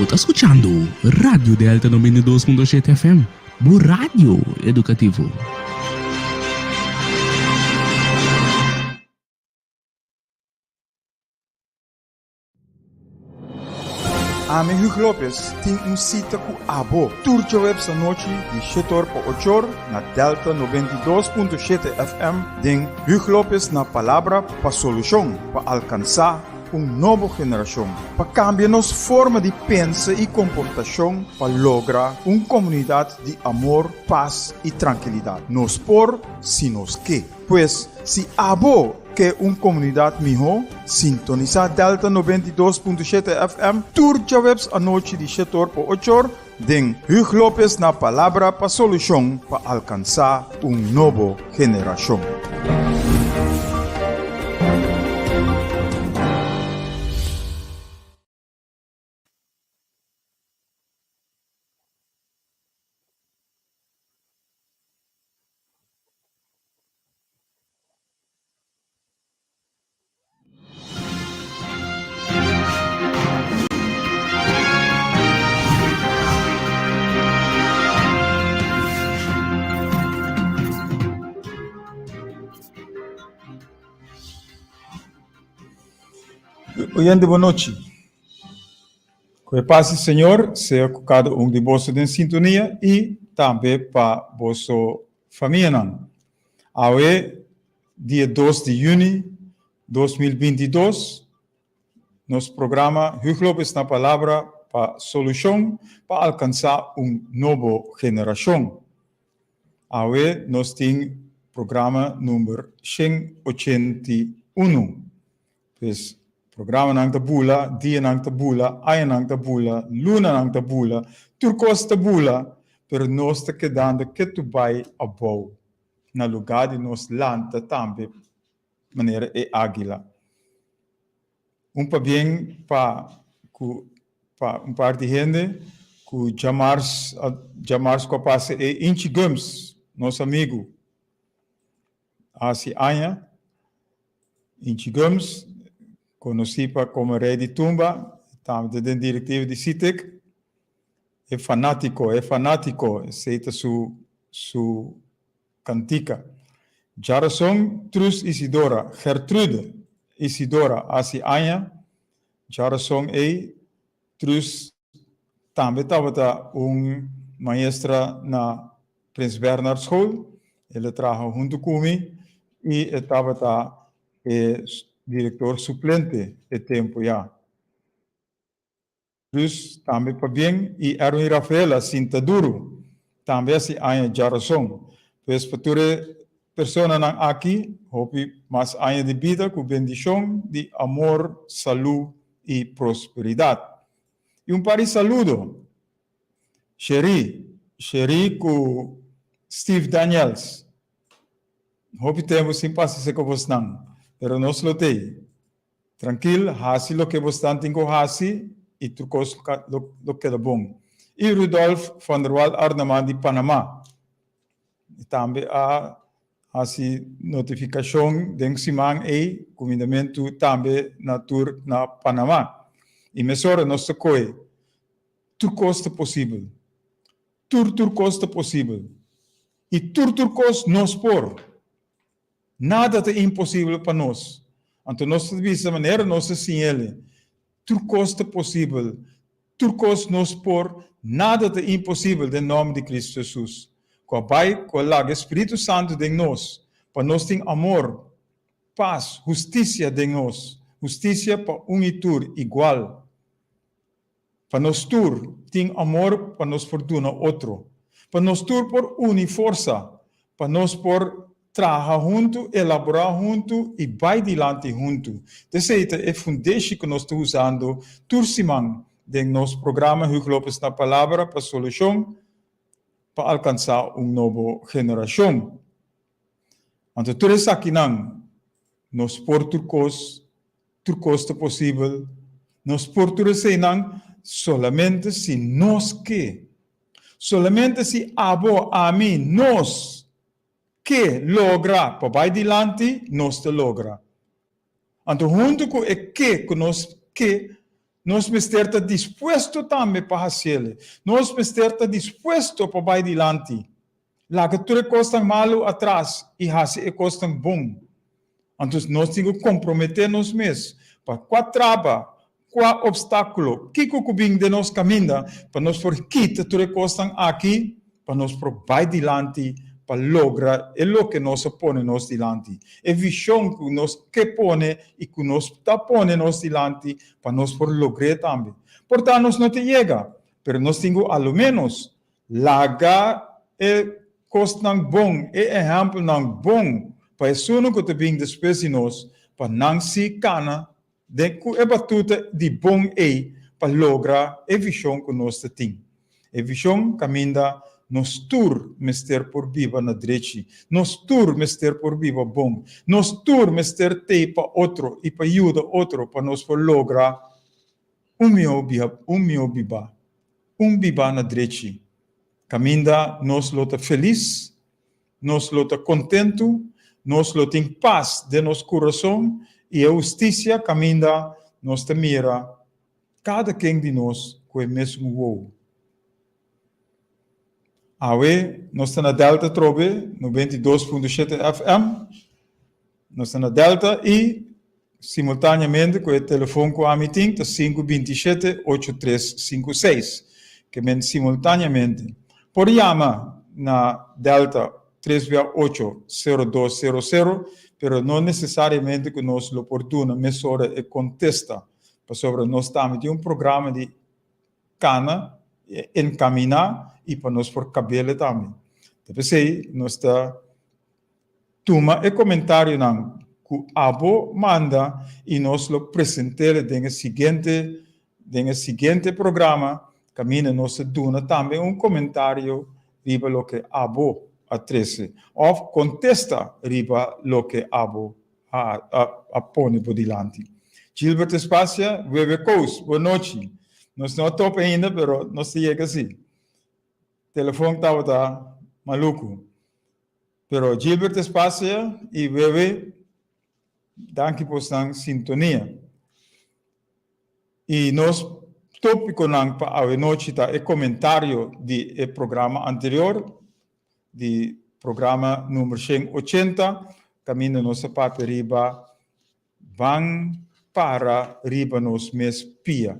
ta skuchando Radio Delta 92.7 FM, bo radio edukativo. Ami Hugh Lopez tin un sita ku abo tur djaweps anochi di shetor pa ochor na Delta 92.7 FM den Hugh Lopez na Palabra pa Solushon pa alkansá un nobo generashon, pa kambia nos forma di pensa i komportashon pa logra un komunidat di amor, pas i trankilidat. Nos por si nos ke. Pues, si abo ke un komunidat mihó, sintonisá Delta 92.7 FM tur djaweps anochi di shetor pa ochor den Hugh Lopez na Palabra pa Solushon pa alkansá un nobo generashon. Oyente bon nochi. Ku e pas di Señor sea ku kada un di boso den sintonia i tambe pa boso famianan. Awe dia dos di yüni 2022, nos programa Hugh Lopez na Palabra pa Solushon pa alkansá un nobo generashon. Awe nos tin programa number 181. Pues programanan ta bula, dianan ta bula, añanan ta bula, lunanan ta bula, tur kos ta bula, pero nos ta kedando ketu bai abou na lugá di nos lanta tambe manera e águila. Un pabien pa ku pa un par di hende ku djamars djamars ku a pasa e Inchi Gumbs, nos amigu, a hasi aña. Inchi Gumbs, konosí pa komo Rei di Tumba, tambe ta den direktiva di SITEC. E fanátiko, e fanátiko, esei ta su su Kantika. Djarason Trus Isidora, Gertrude Isidora hasi aña. Djarason ei Trus tambe tabata un maestra na Prins Bernhard School. El a traha huntu ku mi i e tabata e direktor suplente e tempu ya. Cruz tambe pabien y Erwin Rafael a sinta duro tambe a si aña djarason. Pues pa tur e personanan aki hopi mas aña di bida cu bendicion di amor, salud y prosperidad. Y un par di saludo, Sherry, Sherry cu Steve Daniels. Hopi tempo sin pasa seco bosnan, pero nos lo tey. Trankil, hasi loke bo stan tin ku hasi i tur kos lo keda bon. I Rudolf van der Wal Arnema di Panama tambe a hasi notifikashon den siman ei, kumindamentu tambe na tur na Panama. I mesora nos ta kohe, tur kos ta posibel. Tur tur kos ta posibel. I tur tur kos nos por. Nada ta imposibel pa nos. Anto nos ta bisa manera nos ta siñ'el, Tur kos ta posibel, tur kos nos por, nada ta imposibel den nòmber di Kristu Hesus, ku a bai ku a laga e Spiritu Santu den nos, pa nos tin amor, pas, hustisia den nos, hustisia pa un i tur igual. Pa nos tur tin amor pa nos por duna otro. Pa nos tur por uni forsa, pa nos por traha huntu, elaborá huntu i bai dilanti huntu. T'esei ta e fundeshi ku nos ta usando tur siman den nos programa Hugo Lopez na Palabra pa Solushon pa alkansá un nobo generashon. Anto tur esakinan nos por tur kos, tur kos ta posibel, nos por tur eseinan solamente si nos ke. Solamente si abo, ami, nos ke logra pa bai dilanti, nos ta logra. Anto huntu ku e ke ku nos ke. Nos mester ta dispuesto tambe pa hasiel. Nos mester ta dispuesto pa bai dilanti. Laga tur e kosnan malu atras i hasi e kosnan bon. Anto nos tin ku komprometé nos mes pa kua traba, kua opstákulo, kiko ku bin den nos kaminda, pa nos por kita tur e kosnan aki, pa nos por bai dilanti pa logra e loke nos a pone nos dilanti, e vishon ku nos ke pone i ku nos ta pone nos dilanti pa nos por logr'é tambe. Por ta nos no ta yega, pero nos tin ku aloménos Laga e kosnan bon, e ehèmpelnan bon pa esunnan ku ta bin despues di nos, pa nan sí kana den ku e batuta di bon ei pa logra e vishon ku nos ta tin. E vishon kaminda nos tur mester por biba na drechi, nos tur mester por biba bon, nos tur mester t'ei pa otro i pa yuda otro pa nos por logra un mihó un mihó biba. Un biba na drechi, kaminda nos lo ta felis, nos lo ta kontentu, nos lo tin pas den nos kurason i e hustisia kaminda nos ta mira kada ken di nos ku e mesun wowo. Awe nos ta na Delta atrobe, 92.7 FM. Nos ta na Delta i simultaneamente ku e telefon ku ami tin ta 527 8356. Ke men simultaneamente. Por yama na Delta tres bia ocho sero dos sero sero, pero no nesesariamente ku nos lo por duna mesora e kontesta, pasobra nos tambe tin un programa di kana enkaminá i pa nos por kabele tambe. Ta p'esei nos ta Tuma e komentarionan ku abo manda i nos lo present'el den e siguiente den e siguiente programa kaminda nos ta duna tambe un komentario riba loke abo a trese òf kontesta riba loke abo a a pone bo dilanti. Gilbert Espacia, Wewe Koos, bo nochi. Nos no a topa ainda pero nos ta yega si. Telefon tabata maluku. Pero Gilbert Espacia y Wewe, danki por nan sintonia. Y nos topiconan pa awenochi ta e comentario di e programa anterior, di programa number 180, caminda nos a papia riba Ban para riba nos mes pia.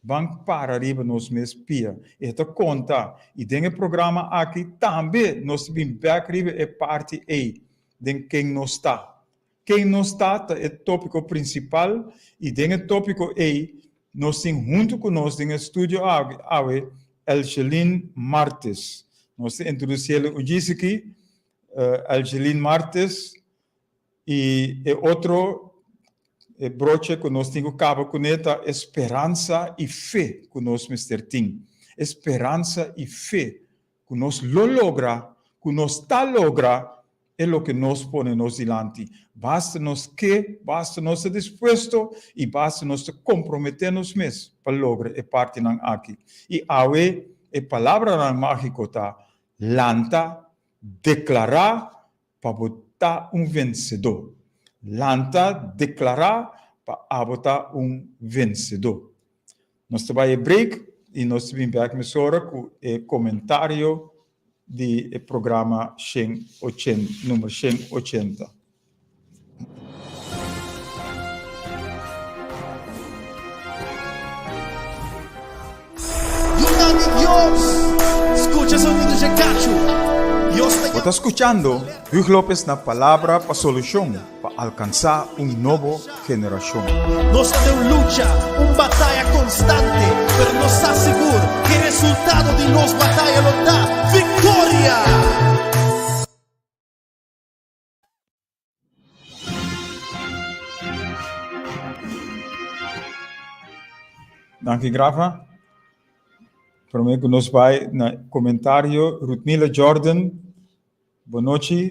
Ban para riba nos mes pia. E ta konta. I den e programa aki tambe nos ta bin bèk riba e parti ei den ken nos ta. Ken nos ta ta e tópiko prinsipal i den e tópiko ei nos tin huntu ku nos den e studio awe Elgeline Martes. Nos ta introdusí el un djis aki. Elgeline Martes I e otro e broche ku nos tin ku kaba kuné ta e speransa i fe ku nos mester tin. E speransa i fe ku nos lo logra, ku nos ta logra e loke nos pone nos dilanti. Basta nos ke, basta nos ta dispuesto i basta nos ta komprometé nos mes pa logra e partinan aki. I awe e palabranan mágiko ta, lanta, deklará Pa bo ta un vensedó. Lanta deklará pa abo ta un vensedó. Nos ta bai e break i nos ta bin bèk mesora ku e komentario di e programa 180, number 180. Bo ta skuchando Hugh Lopez na Palabra pa Solushon pa alkansá un nobo generashon. Nos ta den un lucha, un bataya konstante, pero nos sa sigur ku e resultado di nos bataya lo ta viktoria! Danki Grafa. Prome ku nos bai na komentario Rutmila Jordan, bon nochi.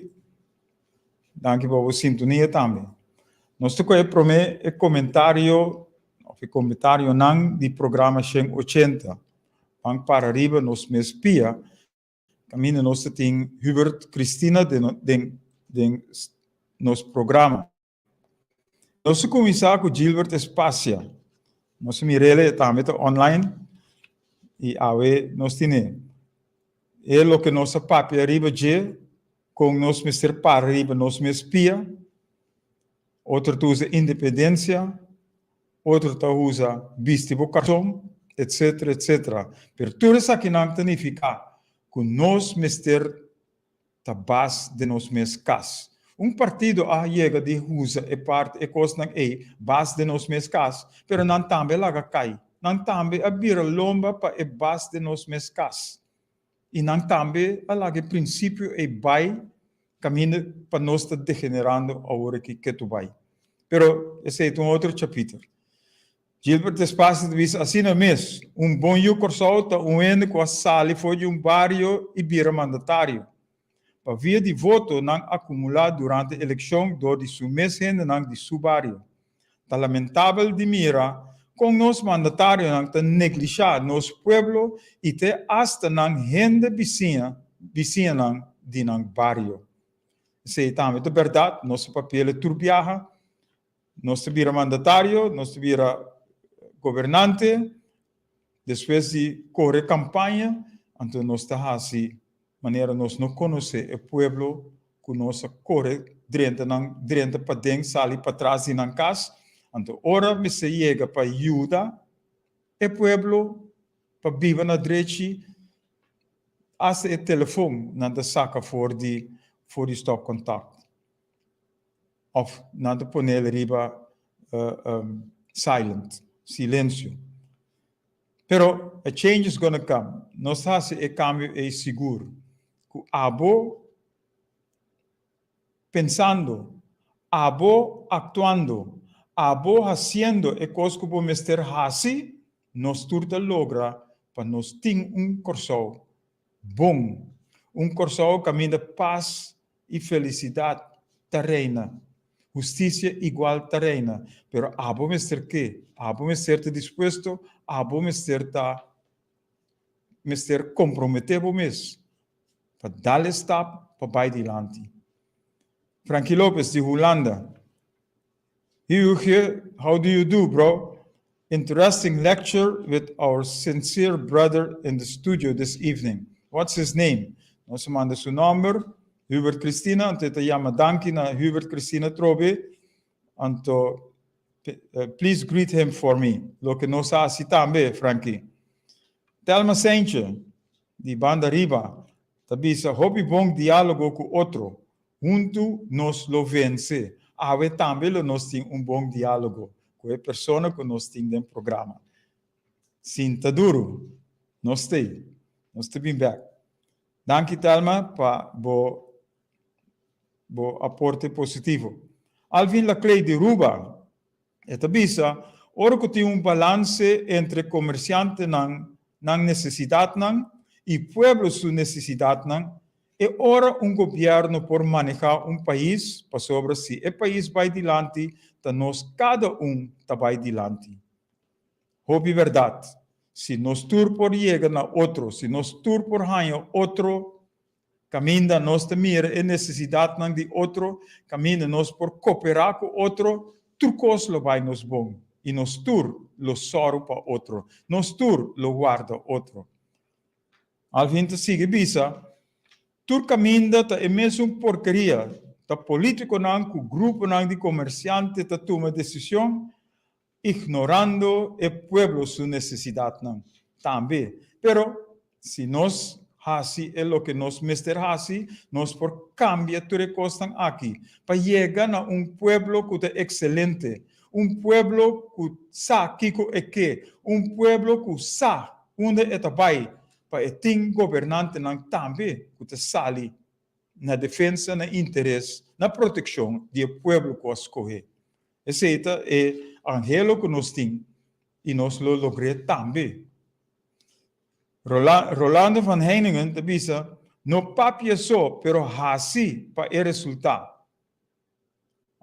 Danki pa bo sintonia tambe. Nos ta kohe prome e komentario of e komentarionan di programa 180. Ban para riba nos mes pia. Kaminda nos ta tin Hubert Cristina den den den nos programa. Nos ta kuminsá ku Gilbert Espacia. Nos mir'é tambe ta online i awe nos tine. E loke nos a papia riba dje kon nos mester para riba nos mes pia. Otro ta usa independensia, otro ta usa bisti bo karson, etcetera, etcetera. Pero tur esakinan ta nifiká ku nos mester ta bas den nos mes kas. Un partido a yega di usa e part e kosnan ei, bas den nos mes kas, pero nan tambe a laga kai. Nan tambe a bira lomba pa e bas den nos mes kas. I nan tambe a laga e prinsipio ei bai kaminda pa nos ta degenerando awor aki ketu bai. Pero esei ta un otro chapiter. Gilbert Despacio ta bisa asina mes, Un bon yu Kòrsou ta un hende ku a sali for di un bario i bira mandatario. Pa via di voto nan akumulá durante elekshon dor di su mes hendenan di su bario. Ta lamentabel di mira kon nos mandatarionan ta neglishá nos pueblo i te asta nan hende bisiña bisiñanan di nan bario. Esei tambe ta bèrdat, nos ta papi'el tur biaha. Nos ta bira mandatario, nos ta bira gobernante, despues di kore kampaña, anto nos ta hasi manera nos no konosé e pueblo ku nos a kore drenta nan, drenta paden, sali patras di nan kas. Anto ora mester yega pa yuda e pueblo pa biba na drechi, asta e telefon nan ta saka for di for di stopcontact. Of nan ta ponel riba silent, silencio. Pero a change is gonna come. Nos ta haci e cambio ey sigur. Cu abo pensando, abo actuando, abo haciendo e cos cu bo mester haci, nos tur ta logra pa nos tin un Corsou bon. Un Corsou caminda paz i felisidat ta reina. Hustisia igual ta reina. Pero abo mester ke? Abo mester ta dispuesto? Abo mester ta mester komprometé bo mes pa dal e stap pa bai dilanti. Frankie Lopez di Hulanda. Hughie, how do you do, bro? Interesting lecture with our sincere brother in the studio this evening. What's his name? Nos a manda su nomber, Hubert Cristina, anto e ta yama danki na Hubert Cristina trobe. Anto, please greet him for me. Loke nos a hasi tambe, Frankie. Thelma Seintje, di Banda Riba, ta bisa hopi bon dialogo ku otro. Huntu nos lo vense. Awe tambe lo nos tin un bon dialogo ku e persona ku nos tin den programa. Sinta duru. Nos t'ei. Nos ta bin bek. Danki Thelma pa bo bo aporte positivo. Alvin Laclay di Ruba. E ta bisa, Ora ku tin un balanse entre komersiantenan nan nesesidatnan i pueblo su nesesidatnan, e ora un gobièrnu por manehá un pais, pasobra si e pais bai dilanti, ta nos kada un ta bai dilanti. Hopi bèrdat. Si nos tur por yega na otro, si nos tur por haña otro Kaminda nos ta mira e nesesidatnan di otro, kaminda nos por koperá ku otro, tur kos lo bai nos bon i nos tur lo sòru pa otro, nos tur lo warda otro. Alvin ta sigui bisa, Tur kaminda ta e mesun porkeria, ta polítikonan ku gruponan di komersiante ta tuma desishon ignorando e pueblo su necesidadnan tambe. Pero si nos haci e loke nos mester haci, nos por cambia tur e cosnan aki pa yega na un pueblo cu ta excelente, un pueblo cu sa kico e ke, un pueblo cu sa unda e ta bay, pa e tin gobernantenan tambe cu ta sali na defensa, na interes, na proteccion di e pueblo cu a scohe. Esei ta e anhelo ku nos tin i nos lo logr'é tambe. Rolando van Heiningen ta bisa, No papia so, pero hasi pa e resultá.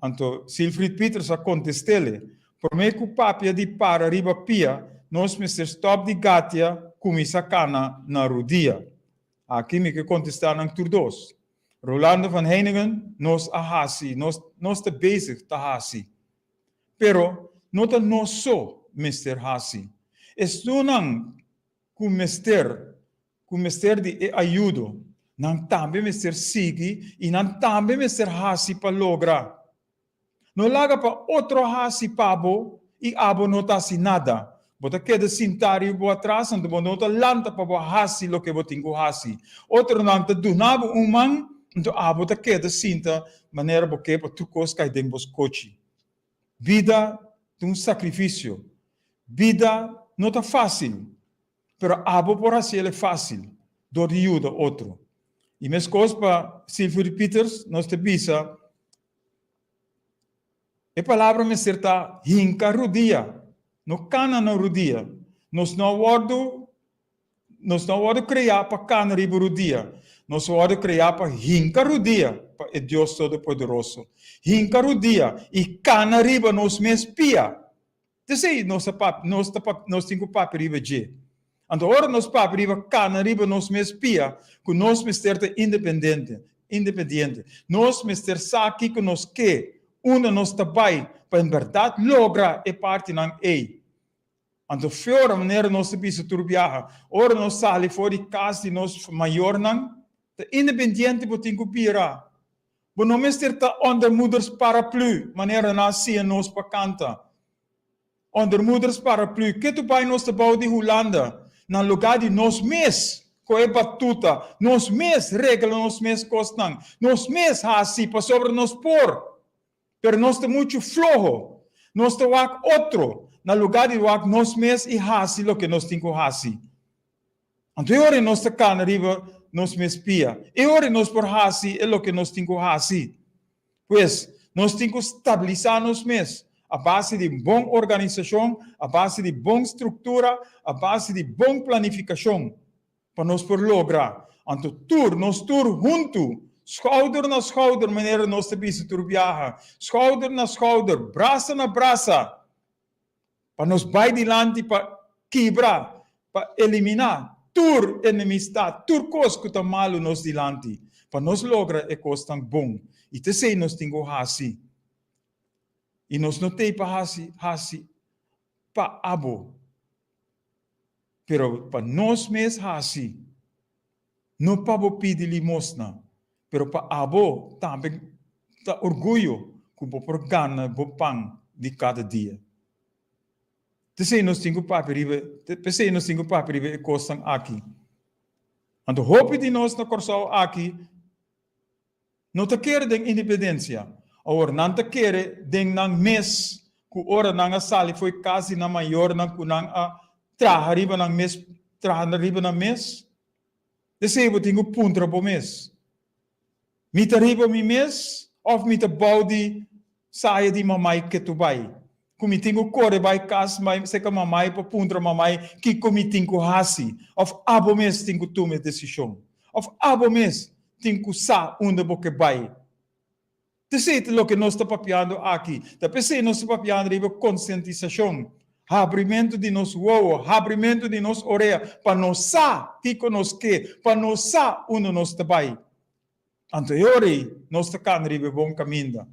Anto Silfried Pieters a kontest'ele, Promé ku papia di para riba pia, nos mester stòp di gatia kuminsá kana na rudia. Aki mi ke kontestá nan tur dos. Rolando van Heiningen, Nos a hasi, nos nos ta bezig ta hasi. Pero no ta nos so. mester hasi. Esunnan ku mester ku mester di e ayudo, nan tambe mester sigui i nan tambe mester hasi pa logra. No laga pa otro hasi pa bo i abo no ta hasi nada. Bo ta keda sintá riba bo atras, anto bo no ta lanta pa bo hasi loke bo tin ku hasi. Otronan ta duna bo un man, anto abo ta keda sinta manera bo ke pa tur kos kai den bo skochi. Bida ta un sakrifisio. Bida no ta fásil, pero abo por hasi el e fásil dor di yuda otro. I meskos pa Silvio Pieters, nos ta bisa, E palabra mester ta hinka rudia, no kana na rudia. Nos no a wòrdu nos no a wòrdu kreá pa kana riba rudia. Nos a wòrdu kreá pa hinka rudia pa e Dios Todopoderoso. Hinka rudia i kana riba nos mes pia. T'esei nos ta papia, nos ta papia, nos tin ku papia riba dje. Anto ora nos papia riba kana riba nos mes pia, ku nos mester ta independente, independiente. Nos mester sa kiko nos ke, unda nos ta bai pa en bèrdat logra e partinan ei. Anto fiora manera nos ta bisa tur biaha, ora nos sali for di kas di nos mayornan, ta independiente bo tin ku bira. Bo no mester ta onder moeders paraplu, manera nan a siña nos pa kanta. Onder moeders paraplu, ke tu bai nos ta bou di Hulanda, na lugá di nos mes kohe batuta, nos mes regla nos mes kosnan, nos mes hasi pasobra nos por. Pero nos ta muchu floho, nos ta wak otro, na lugá di wak nos mes i hasi loke nos tin ku hasi. Anto e ora nos ta kana riba nos mes pia. E ora nos por hasi e loke nos tin ku hasi. Pues, nos tin ku stabilisá nos mes a base di bon organisashon, a base di bon struktura, a base di bon planifikashon pa nos por logra. Anto tur, nos tur huntu, skouder na skouder manera nos ta bisa tur biaha, skouder na skouder, brasa na brasa, Pa nos bai dilanti pa kibra, pa eliminá tur enemistat, tur kos ku ta malu nos dilanti, pa nos logra e kosnan bon. I ta esei nos tin ku hasi. I nos no t'ei pa hasi, hasi pa abo, pero pa nos mes hasi. No pa bo pidi limosna, pero pa abo tambe ta orguyo ku bo por gana bo pan di kada dia. P'esei nos tin ku papia riba, p'esei nos tin ku papia riba e kosnan aki. Anto hopi di nos na Kòrsou aki no ta kere den independensia. Awor nan ta kere den nan mes ku ora nan a sali fo'i kas di nan mayornan ku nan a traha riba nan mes, traha riba nan mes. P'esei bo tin ku puntra bo mes, Mi ta riba mi mes òf mi ta bou di saya di mamai ketu bai? Ku mi tin ku kore bai kas bai seka mamai pa puntra mamai kiko mi tin ku hasi? Òf abo mes tin ku tuma e desishon? Òf abo mes tin ku sa unda bo ke bai? P'esei ta loke nos ta papiando aki. Ta p'esei nos ta papiando riba konsientisashon, habrimentu di nos wowo, habrimentu di nos orea, pa nos sa kiko nos ke, pa nos sa unda nos ta bai. Anto e ora ei nos ta kana riba e bon kaminda.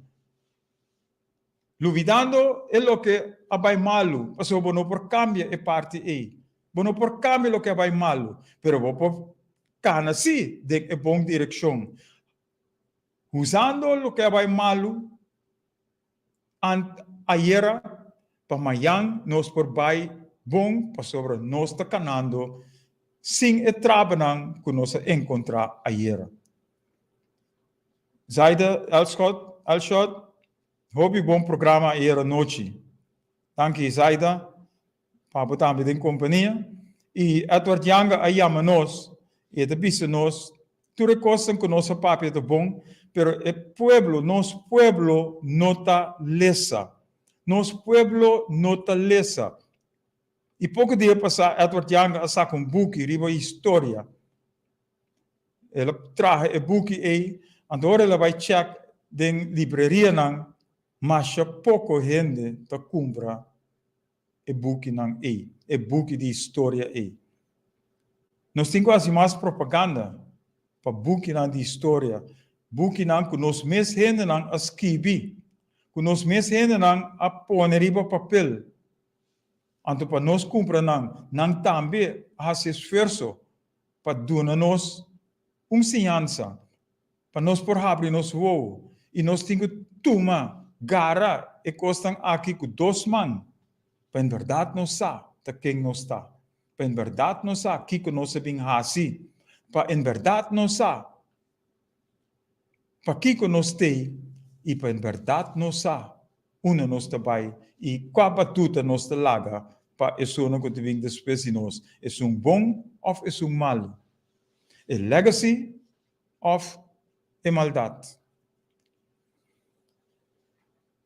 Lubidando e loke a bai malu, pasobra bo no por kambia e parti ei. Bo no por kambia loke a bai malu, pero bo por kana sí den e bon direkshon. Usando loke a bai malu ant ayera pa mayan nos por bai bon pasobra nos ta kanando sin e trabanan ku nos a enkontrá ayera. Zaida Elschot, Elschot, hopi bon programa ayera nochi. Danki Zaida. Pa bo tambe den kompania. I Edward Janga a yama nos i e ta bisa nos tur e kosnan ku nos a papia ta bon, pero e pueblo, nos pueblo no ta lesa. Nos pueblo no ta lesa. I poko dia pasá Edward Janga a saka un buki riba historia. El a traha e buki ei, anto ora el a bai chèk den librerianan, masha poko hende ta kumpra e bukinan ei, e buki di historia ei. Nos tin ku hasi mas propaganda pa bukinan di historia, bukinan ku nos mes hendenan a skibi, ku nos mes hendenan a pone riba papel. Anto pa nos kumpra nan, nan tambe a hasi esfuerso pa duna nos un siñansa, pa nos por habri nos wowo, i nos tin ku tuma, gara, e kosnan aki ku dos man, pa en bèrdat nos sa ta ken nos ta, pa en bèrdat nos sa kiko nos a bin hasi, pa en bèrdat nos sa pakiko nos t'ei, i pa en bèrdat nos sa unda nos ta bai i kua batuta nos ta laga pa esunnan ku ta bin despues di nos, esun bon òf esun malu, e legacy òf e maldat.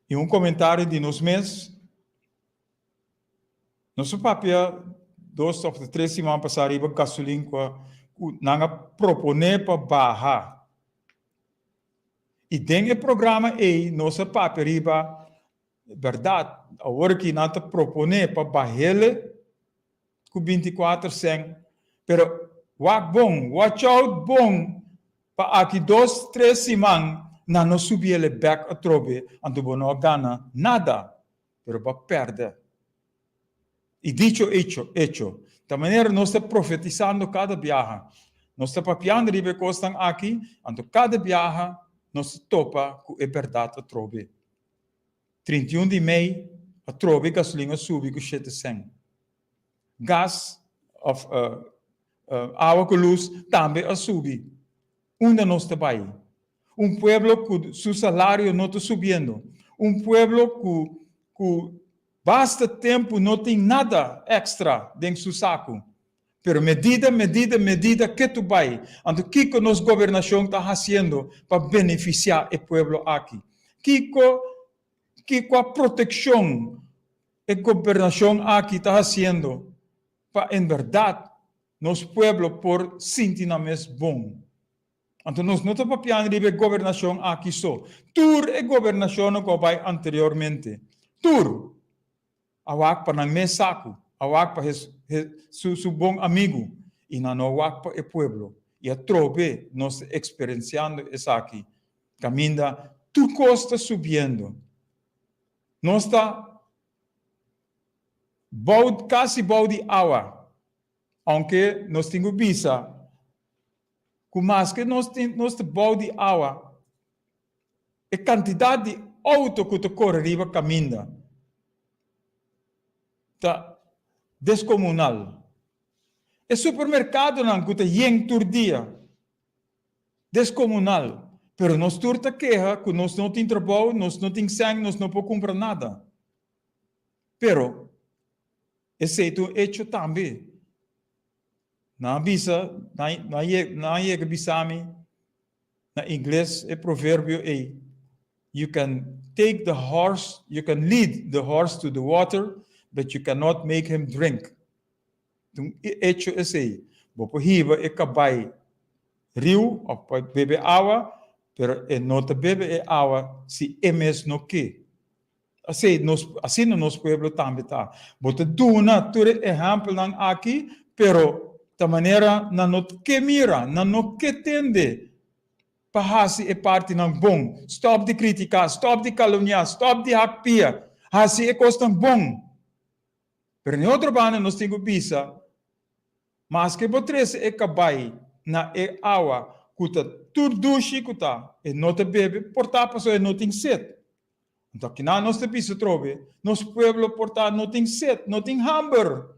I un komentario di nos mes, Nos a papia dos òf tres siman pasá riba gasolin ku nan a proponé pa baha. I den e programa ei nos a papia riba bèrdat awor aki nan ta proponé pa bah'ele ku binti kuater sèn, pero wak bon, watch out bon pa aki dos tres siman nan no subi ele bèk atrobe anto bo no a gana nada pero bo a pèrdè. I dicho hecho, hecho. Ta manera nos ta profetisando kada biaha. Nos ta papiando riba e kosnan aki, anto kada biaha nos ta topa ku e bèrdat atrobe. 31 di mei atrobe gasolin a subi ku shete sèn. Gas òf awa ku lus tambe a subi. Unda nos ta bai? Un pueblo ku su salario no ta subiendo. Un pueblo ku ku basta tempu no tin nada èkstra den su saku. Pero medida, medida, medida ketu bai. Anto kiko nos gobernashon ta hasiendo pa benefisiá e pueblo aki? Kiko, ki kua protekshon e gobernashon aki ta hasiendo pa en bèrdat nos pueblo por sinti nan mes bon? Anto nos no ta papiando riba e gobernashon aki so. Tur e gobernashonnan ku a bai anteriormente, tur a wak pa nan mes saku, a wak pa su su bon amigu i nan no a wak pa e pueblo. I atrobe nos ta eksperensiando esaki kaminda tur kos ta subiendo. Nos ta bou kasi bou di awa, ounke nos tin ku bisa ku maske nos tin nos ta bou di awa, e kantidat di outo ku ta kore riba kaminda ta deskomunal. E supermerkadonan ku ta yen tur dia, deskomunal. Pero nos tur ta keha ku nos no tin trabou, nos no tin sèn, nos no por kumpra nada. Pero esei ta un echo tambe. Nan a bisa, nan a yega bisa mi na ingles e proverbio ei, You can take the horse, you can lead the horse to the water, but you cannot make him drink. Ta un echo esei. Bo por hiba e kabai riu òf pa bebe awa, pero e no ta bebe e awa si e mes no ke. Asei nos, asina nos pueblo tambe ta. Bo ta duna tur e ehèmpelnan aki, pero ta manera nan no ke mira, nan no ke tende pa hasi e partinan bon. Stòp di kritiká, stòp di kalumniá, stòp di hak pia, hasi e kosnan bon. Pero na e otro banda nos tin ku bisa, maske bo trese e kabai na e awa ku ta tur dushi ku ta, e no ta bebe, por ta pasobra e no tin set. Anto akinan nos ta bisa atrobe, nos pueblo por ta no tin set, no tin hamber.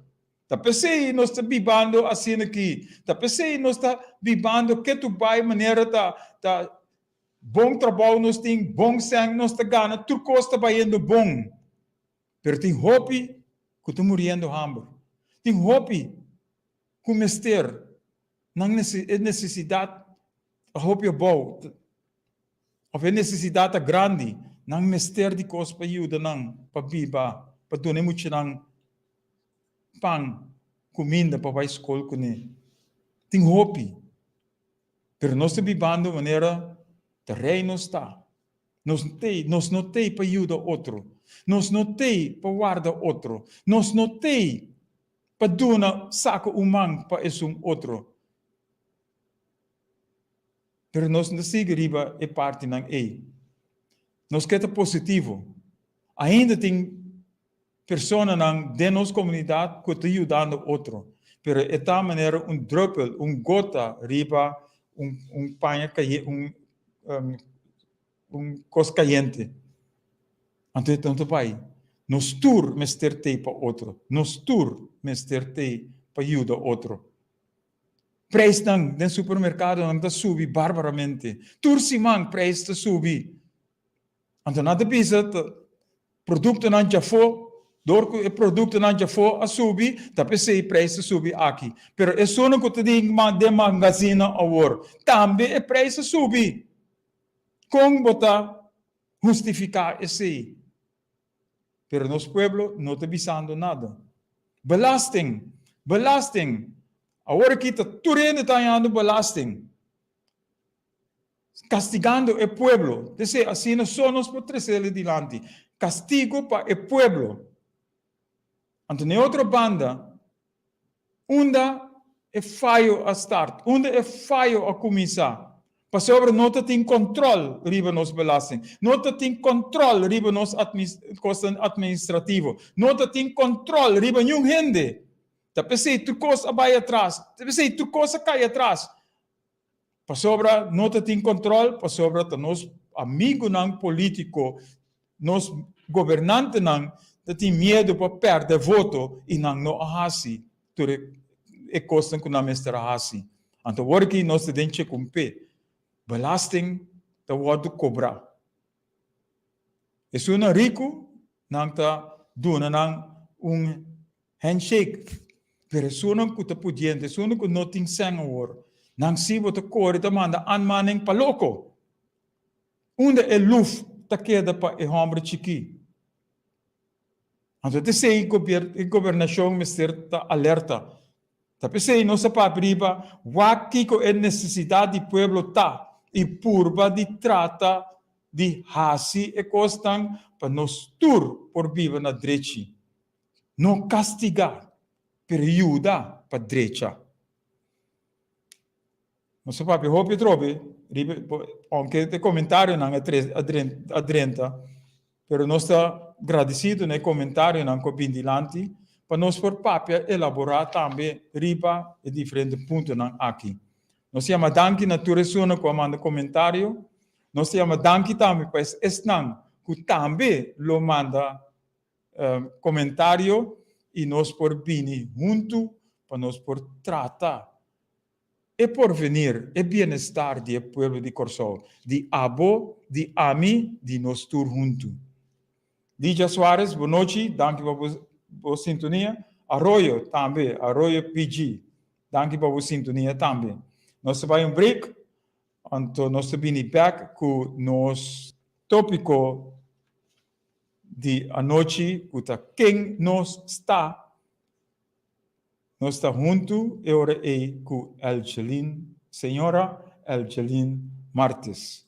Ta p'esei nos ta bibando asina aki, ta p'esei nos ta bibando ketu bai manera ta ta bon trabou nos tin, bon sèn nos ta gana, tur kos ta bayendo bon. Pero tin hopi ku ta muriendo hamber. Tin hopi ku mester nan e nesesidat ta hopi abou. Of e nesesidat ta grandi, nan mester di kos pa yuda nan pa biba, pa duna e muchanan pan, kuminda pa bai skol kuné. Tin hopi, pero nos ta bibando manera ta rei nos ta. Nos t'ei, nos no t'ei pa yuda otro. Nos no t'ei pa warda otro. Nos no t'ei pa duna saka un man pa esun otro. Pero nos no ta sigui riba e partinan ei. Nos ke ta positivo. Ainda tin. personanan den nos komunidat ku ta yudando otro, pero e ta manera un drùpel, un gota riba un un paña kaye un un kos kayente. Anto e no ta bai. Nos tur mester t'ei pa otro. Nos tur mester t'ei pa yuda otro. Prijsnan den supermerkadonan ta subi barbaramente. Tur siman prijs ta subi. Anto nan ta bisa ta produktonan djafó, dor ku e produktonan djafó a subi, ta p'esei prijs ta subi aki. Pero esunnan ku ta den den magazina awor, tambe e prijs a subi. Kon bo ta hustifiká esei? Pero nos pueblo no ta bisando nada. Belasting! Belasting! Awor aki ta tur hende ta hañando belasting. Kastigando e pueblo. P'esei asina so nos por tresele dilanti. Kastigo pa e pueblo. Anto na e otro banda, Unda e fayo a start? Unda e fayo a kuminsá? Pasobra no ta tin kòntròl riba nos belasting. No ta tin kòntròl riba nos kosnan atministrativo. No ta tin kòntròl riba niun hende. Ta p'esei tur kos a bai atras. Ta p'esei tur kos a kai atras. Pasobra no ta tin control, pasobra ta nos amigunan politico, nos gobernantenan ta tin miedo pa perde voto y nan no a haci tur e cosnan cu nan mester a haci. Anto awor aki nos ta den checumpe. Belasting ta wordo cobra. Esunnan riku nan ta duna nan un handshake, pero esunnan ku ta pudiente, esunnan ku no tin sèn awor, nan si bo ta kore ta manda aanmaning pa loko. Unda e luf ta keda pa e hòmber chikí? Anto ta esei e gobernashon mester ta alerta. Ta p'esei nos a papia riba wak kiko e nesesidat di pueblo ta i purba di trata di hasi e kosnan pa nos tur por biba na drechi. No kastigá, pero yuda pa drecha. Nos a papia hopi atrobe riba, aunke e comentarionan a drenta, pero nos ta gradecido na e comentarionan cu a bin dilanti pa nos por papia elabora tambe riba e diferente puntonan aki. Nos ta yama danki na tur esunnan cu a manda comentario. Nos ta yama danki tambe pa esnan cu tambe lo manda comentario y nos por bini hunto pa nos por trata e porvenir, e bienestar di e pueblo di Kòrsou, di abo, di ami, di nos tur huntu. Ligia Suarez, bonochi, danki pa bo sintonia. Arroyo tambe, Arroyo PG, danki pa bo sintonia tambe. Nos ta bai un break, anto nos ta bini bek ku nos tópiko di anochi ku ta Ken Nos Sta? Nos ta huntu e ora ei ku Elgelin, señora Elgelin Martis.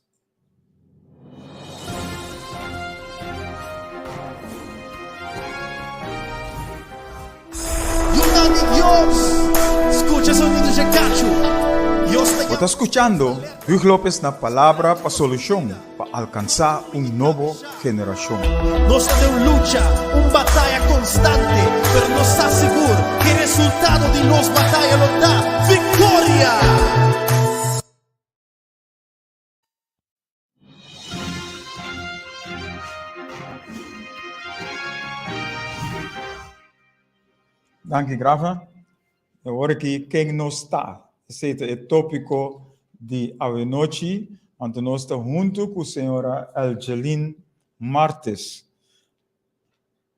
Yunan di Dios, skucha e sonido dje kachu. Dios ta Bo ta skuchando Huug Lopez na Palabra pa Solushon pa alkansá un nobo generashon. Nos ta den un lucha, un bataya konstante, pero nos sa sigur ku e resultado di nos bataya lo ta viktoria! Danki Grafa. Awor aki ken nos ta? Esei ta e tópiko di awenochi, anto nos ta huntu ku señora Elgelin Martes.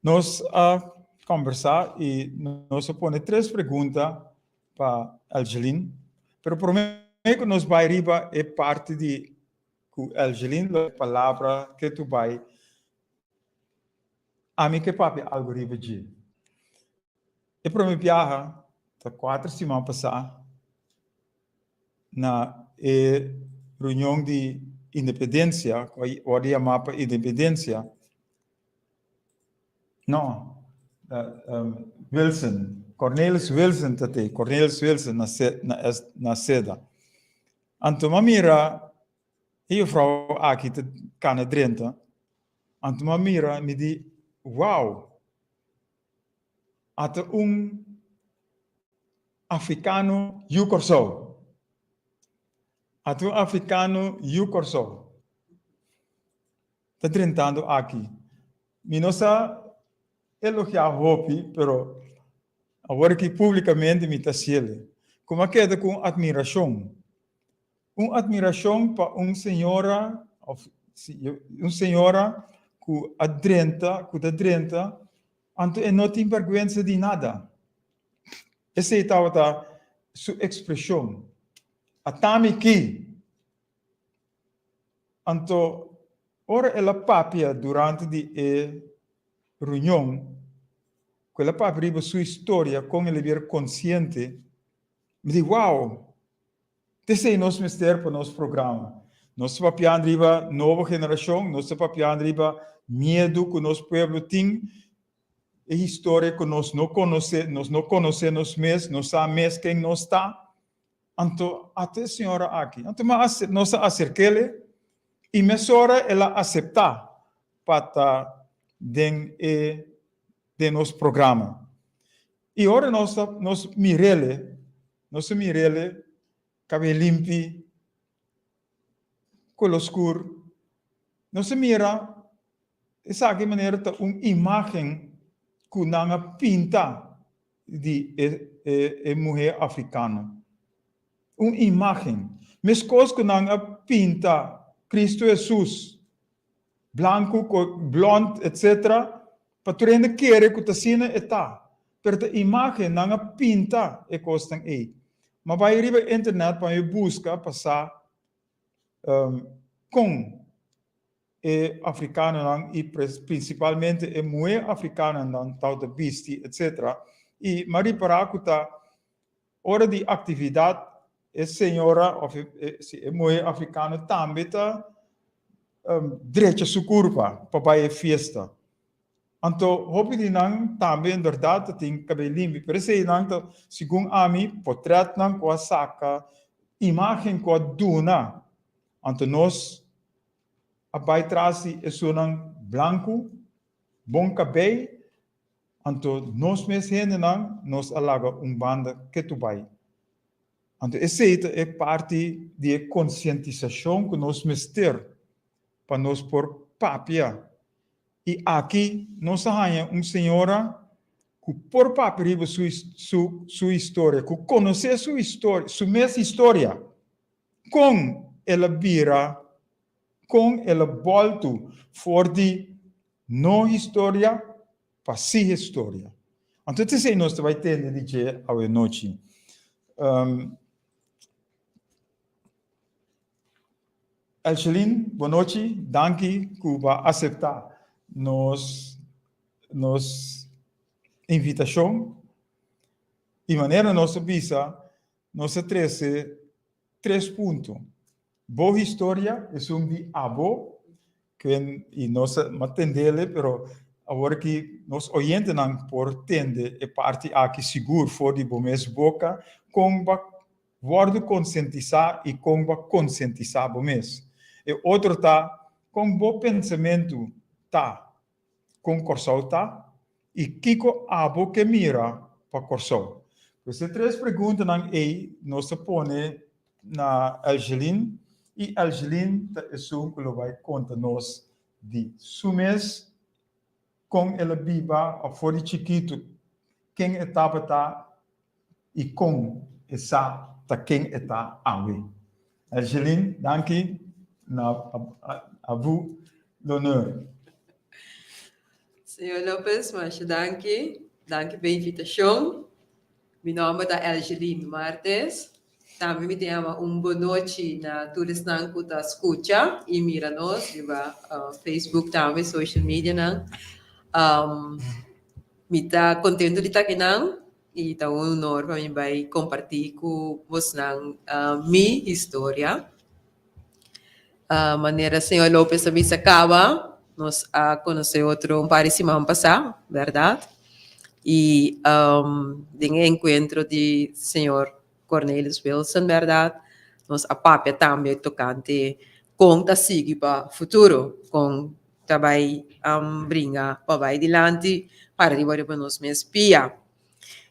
Nos a kòmbersá i nos a pone tres pregunta pa Elgelin, pero promé ku nos bai riba e parti di ku Elgelin lo palabra ke tu bai, ami ke papia algu riba dje. E promé biaha ta kuater siman pasá na e reunion di independensia ku a wòrdu yamá pa independensia, no, Wilson, Cornelis Wilson ta te, Cornelis Wilson na na seda. Anto mi a mira e jufrou aki ta kana drenta, anto mi a mira mi di, wow! Ata un afrikano yu Kòrsou. Ata un afrikano yu Kòrsou ta drentando aki. Mi no sa elogiá hopi, pero awor aki públikamente mi ta hasiel. Ku mi a keda ku un atmirashon. Un admiracion pa un señora of si un señora cu a drenta, cu ta drenta, anto e no tin berguensa di nada. Esey tabata su expresion. Atami ki! Anto ora el a papia durante di e reunion, cu el a papia riba su historia con el a bira consciente, mi di, wow! T'esei nos mester pa nos programa. Nos ta papiando riba nobo generashon, nos ta papiando riba miedu ku nos pueblo tin, e historia ku nos no konosé, nos no konosé nos mes, no sa mes ken nos ta. Anto ata e señora aki. Anto mi a nos a aserk'el i mesora el a aseptá pa ta den e den nos programa. I ora nos ta nos mir'el, nos ta mir'el kabel limpi, kolo skur, nos ta mira esaki manera ta un imagen ku nan a pinta di e e e muher afrikano. Un imagen. Meskos ku nan a pinta Kristu Hesus blanku, blond, etc. Pa tur hende kere ku ta asina e ta. Pero ta imagen nan a pinta e kosnan ei. Ma bai riba internet pa mi buska pa sa kon e afrikanonan i prinsipalmente e muhé afrikanonan tabata bisti etc. I mi a ripará ku ta ora di aktividat e señora òf e muhé afrikano tambe ta drecha su kurpa pa bai e fiesta. Anto hopi di nan tambe en bèrdat ta tin kabei limpi, pero esei nan ta segun ami potrètnan ku a saka, imágen ku a duna. Anto nos a bai tras di esunnan blanku, bon kabei, anto nos mes hendenan nos a laga un banda ketu bai. Anto esei ta e parti di e konsientisashon ku nos mester pa nos por papia. I aki nos a haña un señora ku por papia riba su su su historia, ku konosé su historia, su mes historia, kon el a bira, kon el a bòltu for di no historia pa si historia. Anto esei nos ta bai tende di dje awenochi. Elshelin, bonochi, danki ku bo a aseptá nos nos invitashon. I manera nos a bisa, nos a trese tres punto. Bo historia esun di abo, ken i nos a tendele, pero awor aki nos oyentenan por tende e parti aki sigur for di bo mes boka, kon bo a wòrdu konsientisá i kon bo a konsientisá bo mes. E otro ta kon bo pensamentu ta kon Kòrsou ta i kiko abo ke mira pa Kòrsou? Pues e tres preguntanan ei nos ta pone na Elgelin i Elgelin ta esun ku lo bai konta nos di su mes kon el a biba òf for di chikitu ken e tabata i kon e sa ta ken e ta awe. Elgelin, danki na a vous l'honneur. Señor Lopez, masha danki. Danki pa e invitashon. Mi nòmber ta Elgelin Martes. Tambe mi ta yama un bonochi na tur esnan ku ta skucha i mira nos riba Facebook tambe, social medianan. Mi ta kontentu di ta akinan i ta un honor pa mi bai kompartí ku bosnan mi historia. Manera señor Lopez a bisa kaba, nos a konosé otro un par di siman pasá, bèrdat? I den e enkuentro di señor Cornelis Wilson, bèrdat, nos a papia tambe tokante kon ta sigui pa futuro, kon ta bai bringa pa bai dilanti para riba riba nos mes pia.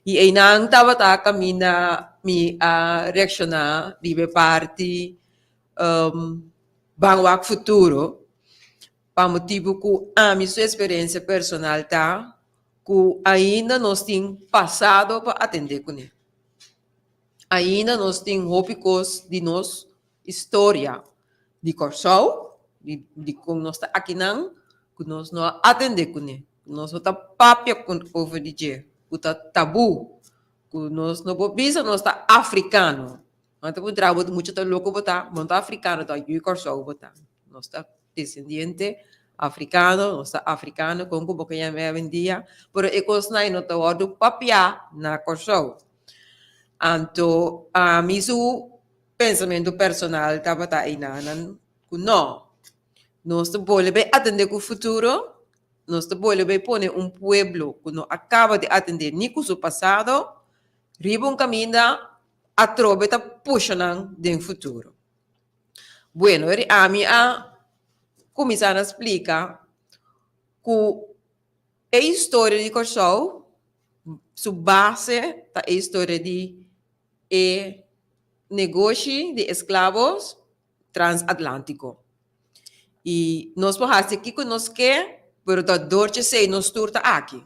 I einan tabata kaminda mi a reakshoná riba e parti ban wak futuro pa motibu ku ami su eksperensia personal ta ku ainda nos tin pasado pa atendé kuné. Ainda nos tin hopi kos di nos historia di Kòrsou, di dikon nos ta akinan, ku nos no a atendé kuné, ku nos no ta papia over di dje, ku ta tabú, ku nos no por bisa nos ta afrikano. Nan ta puntra bo, mucha ta loko bo ta? Bo no ta afrikano, ta yu di Kòrsou bo ta. Nos ta desendiente afrikano, nos ta afrikano, kon ku bo ke yama awendia, pero e kosnan ei no ta wòrdu papiá na Kòrsou. Anto ami su pensamentu personal tabata einanan ku no, nos ta bolbe atendé ku futuro, nos ta bolbe pone un pueblo ku no a kaba di atendé ni ku su pasado riba un kaminda atrobe ta pusha nan den futuro. Bueno, eri ami a kuminsá na splika ku e historia di Kòrsou su base ta e historia di e negoshi di esklabos transatlantiko. I nos por hasi kiko nos ke, pero ta dor chesei nos tur ta aki.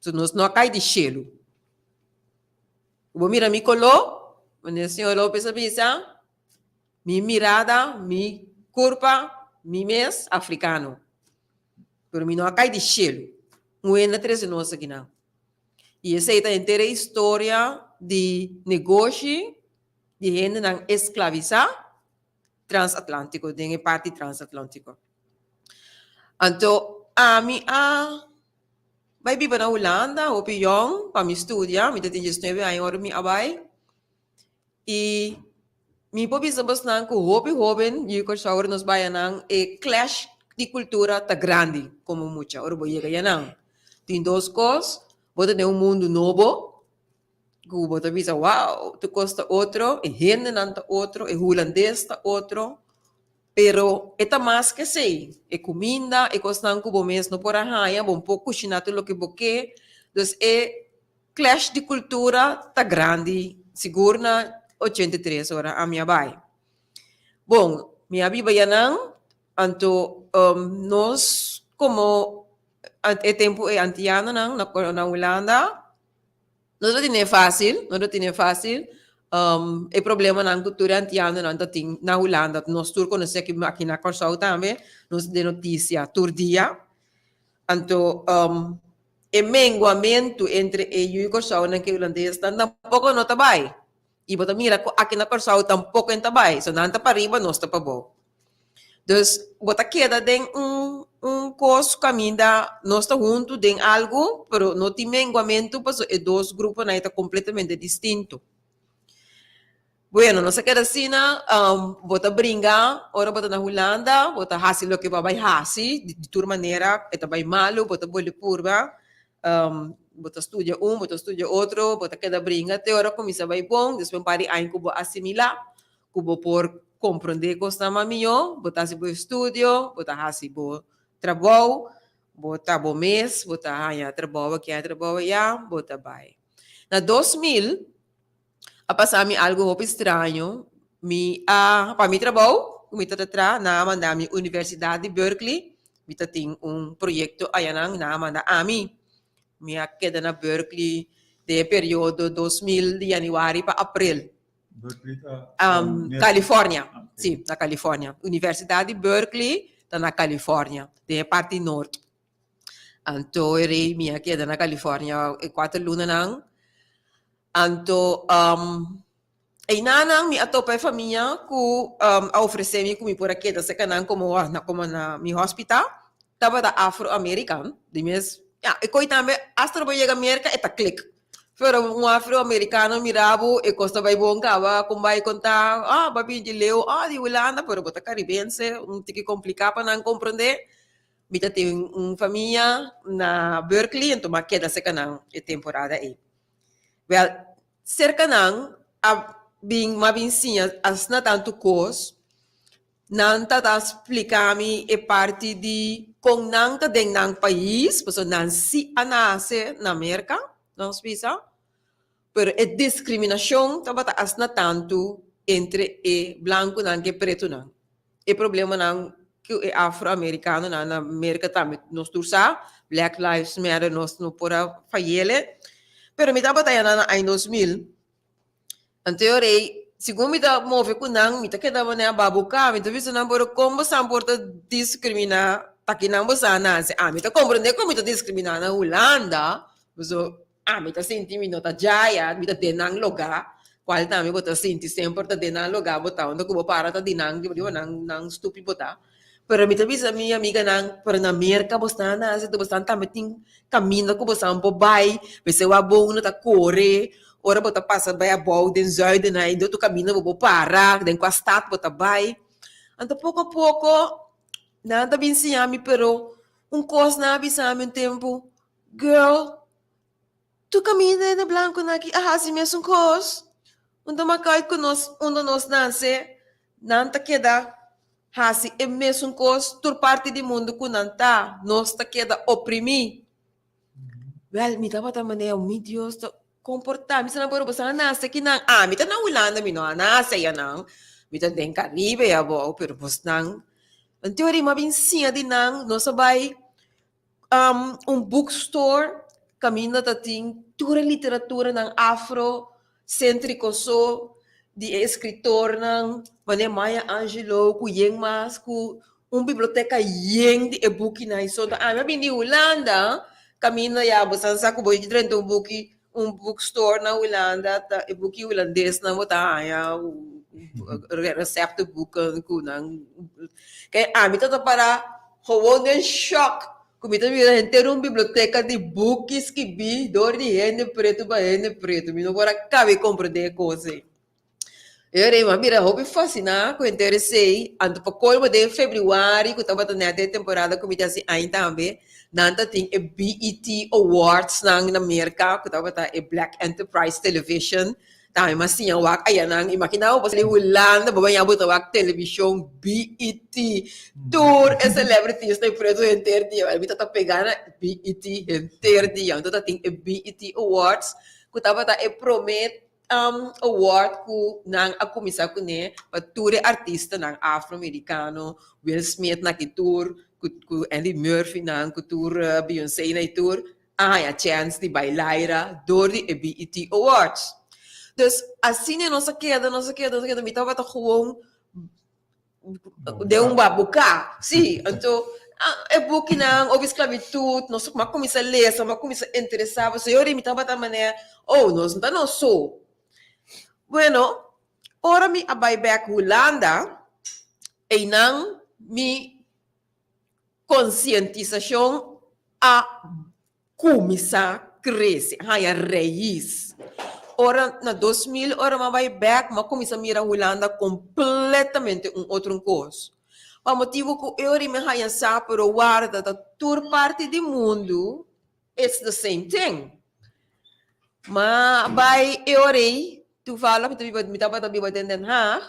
So nos no a kai di shelu. Bo mira mi koló, manera señor Lopez a bisa, mi mirada, mi kurpa, mi mes, afrikano. Pero mi no a kai di shelu. Un hende a trese nos akinan. I esei ta henter e historia di negoshi di hendenan esklavisá transatlantiko, den e parti transatlantiko. Anto ami a bai biba na Hulanda hopi yòn pa mi studia, mi ta tin diesnuebe aña ora mi a bai. I mi por bisa bosnan ku hopi hoben yu Kòrsou ora nos bai anan e clash di kultura ta grandi komo mucha ora bo yega yanan. Tin dos kos, bo ta den un mundu nobo ku bo ta bisa wow tur kos ta otro, e hendenan ta otro, e hulandes ta otro, pero e ta mas ke esei, e kuminda, e kosnan ku bo mes no por a haña, bo no por kushiná tur loke bo ke, dus e Clash di cultura ta grandi, sigur na 83 ora ami a bai. Bon, mi a biba yanan, anto nos como e tempo e antianonan na Hulanda, no ta tene facil, no ta tene facil, e problemanan cu tur e antianonan ta tin na Hulanda, nos tur conoce aki na Corsou tambe, nos den noticia tur dia, anto E menguamentu entre e yu Kòrsounan ku e hulandesnan tampoko no ta bai. I bo ta mira ku aki na Kòrsou tampoko e ta bai. So nan ta pariba, nos ta pabou. Dus bo ta keda den un un kos kaminda nos ta huntu den algu, pero no tin menguamentu pasobra e dos gruponan ei ta kompletamente distinto. Bueno, nos a keda asina, bo ta bringa ora bo ta na Hulanda, bo ta hasi loke bo a bai hasi, di tur manera e ta bai malu, bo ta bolbe purba, bo ta studia un, bo ta studia otro, bo ta keda bringa te ora kuminsá bai bon, despues un par di aña ku bo asimilá, ku bo por komprondé kosnan mas mihó, bo ta hasi bo estudio, bo ta hasi bo trabou, bo ta bo mes, bo ta haña trabou aki, haña trabou ayá, bo ta bai. Na 2000. A pasa mi algo hopi straño. Mi a, pa mi trabou ku mi ta ta traha, nan a manda mi Universidat di Berkeley. Mi ta tin un proyekto ayanan, nan a manda ami. Mi a keda na Berkeley den e periodo 2000 di yanüari pa aprel. Berkeley ta na Merka? California, si, na California. Universidat di Berkeley ta na California, den e parti nort. Anto e rei mi a keda na California e kuater lunanan. Anto einanan mi a topa e famia ku a ofresé mi ku mi por a keda serka nan komo komo na mi hospital. Tabata afro-american, di mes ya e koi tambe asta bo yega Merka e ta klik. Pero un afro-americano mira bo e kos ta bai bon kaba kon bai konta ah bo a bini di leu ah di Hulanda pero bo ta karibense un tiki kompliká pa nan komprondé. Mi ta tin un famia na Berkeley anto mi a keda serka nan e temporada ei. Wèl, serka nan a bin mi a bin siña asina tantu kos. Nan ta ta splika mi e parti di kon nan ta den nan pais, pasobra nan si a nase na Merka, nos bisa. Pero e diskriminashon tabata asina tantu entre e blankunan ku e pretunan. E problemanan ku e afroamerikanonan na Merka tambe nos tur sa, Black Lives Matter nos no por a fayele. Pero mi tabata ya na aña 2000. Anto e ora ei, segun mi ta move ku nan, mi ta keda manera babuká. Mi ta bisa nan, pero kon boso por ta diskriminá takinan boso a nase? Ami ta komprendé kon mi ta diskriminá na Hulanda, pasobra Ami ta sinti mi no ta djaya, mi ta den nan logá, kual tambe bo ta sinti semper ta den nan logá bo ta, unda ku bo para ta di nan, riba nan nan stupi bo ta. Pero mi ta bisa mi amiganan, pero na Merka bo sta nase, bo sta tambe tin kaminda ku bo san por bai, mester wak bo unda ta kore, ora bo ta pasa bai abou den zuiden ai, den otro kaminda bo por para, den kua stat bo ta bai. Anto poko a poko nan ta bin siña mi, pero un kos nan a bisa mi un tempu, Girl, tur kaminda hende blankunan aki a hasi mesun kos. Unda makai ku nos, unda nos nase, nan ta keda hasi e mesun kos tur parti di mundu ku nan ta. Nos ta keda oprimí. Wèl, mi tabata manera, mi Dios, ta komportá mi esnan, pero boso a nase akinan. Ami ta na Hulanda, mi no a nase ayanan. Mi ta den Karibe abou, pero bosnan, en teoria mi a bin siña di nan, nos a bai un bookstore kaminda ta tin tur e literaturanan afro-sentriko so di e eskritornan manera Maya Angelou ku yen mas ku un biblioteka yen di e bukinan i so. Ami a bini di Hulanda kaminda ya bo sa sa ku bo drenta un buki un bookstore na Hulanda ta e buki hulandesnan bo ta haña receptenboeken ku nan ke ami ta ta para gewoon den shock ku mi ta mira henter un biblioteka di buki skibí dor di hende pretu pa hende pretu mi no por a kabe komprendé e kos ei. E ora ei mi a bira hopi fasiná ku henter esei anto pa kolmo den febrüari ku tabata nèt e temporada ku mi ta hasi aña tambe nan ta tin e BET Awards nan na Merka ku tabata e Black Enterprise Television Tambe m'a siña wak ayanan. Imaginá bo di Hulanda, bo baña bo ta wak televishon BET. Tur e celebrities ta preto henter dia. Mi ta pegá na BET henter dia. Anto ta tin e BET Awards ku tabata e promé award ku nan a kuminsá kuné pa tur e artistanan afro-amerikano, Will Smith na ki tur, ku Andy Murphy nan, ku tur Beyoncé na i tur. a haña chèns di bai laira dor di e BET Awards. Dus asina nos a keda, nos a keda, nos a keda, mi tabata gewoon den un babuká. Sí, anto e bukinan over sklabitut, nos a kuminsá lesa, mi a kuminsá interesá, pasobra yori mi tabata manera, oh, nos no ta nos so. Bueno, ora mi a bai bèk Hulanda, einan mi Konsientisashon a kuminsá krese, haña reis. Ora na 2000 ora mi a bai bèk mi a kuminsá mira Hulanda kompletamente un otro kos. Pa motibu ku e ora mi a haña sa pero warda ta tur parti di mundu it's the same thing. Mi a bai e ora ei, toevallig mi tabata biba den Den Haag.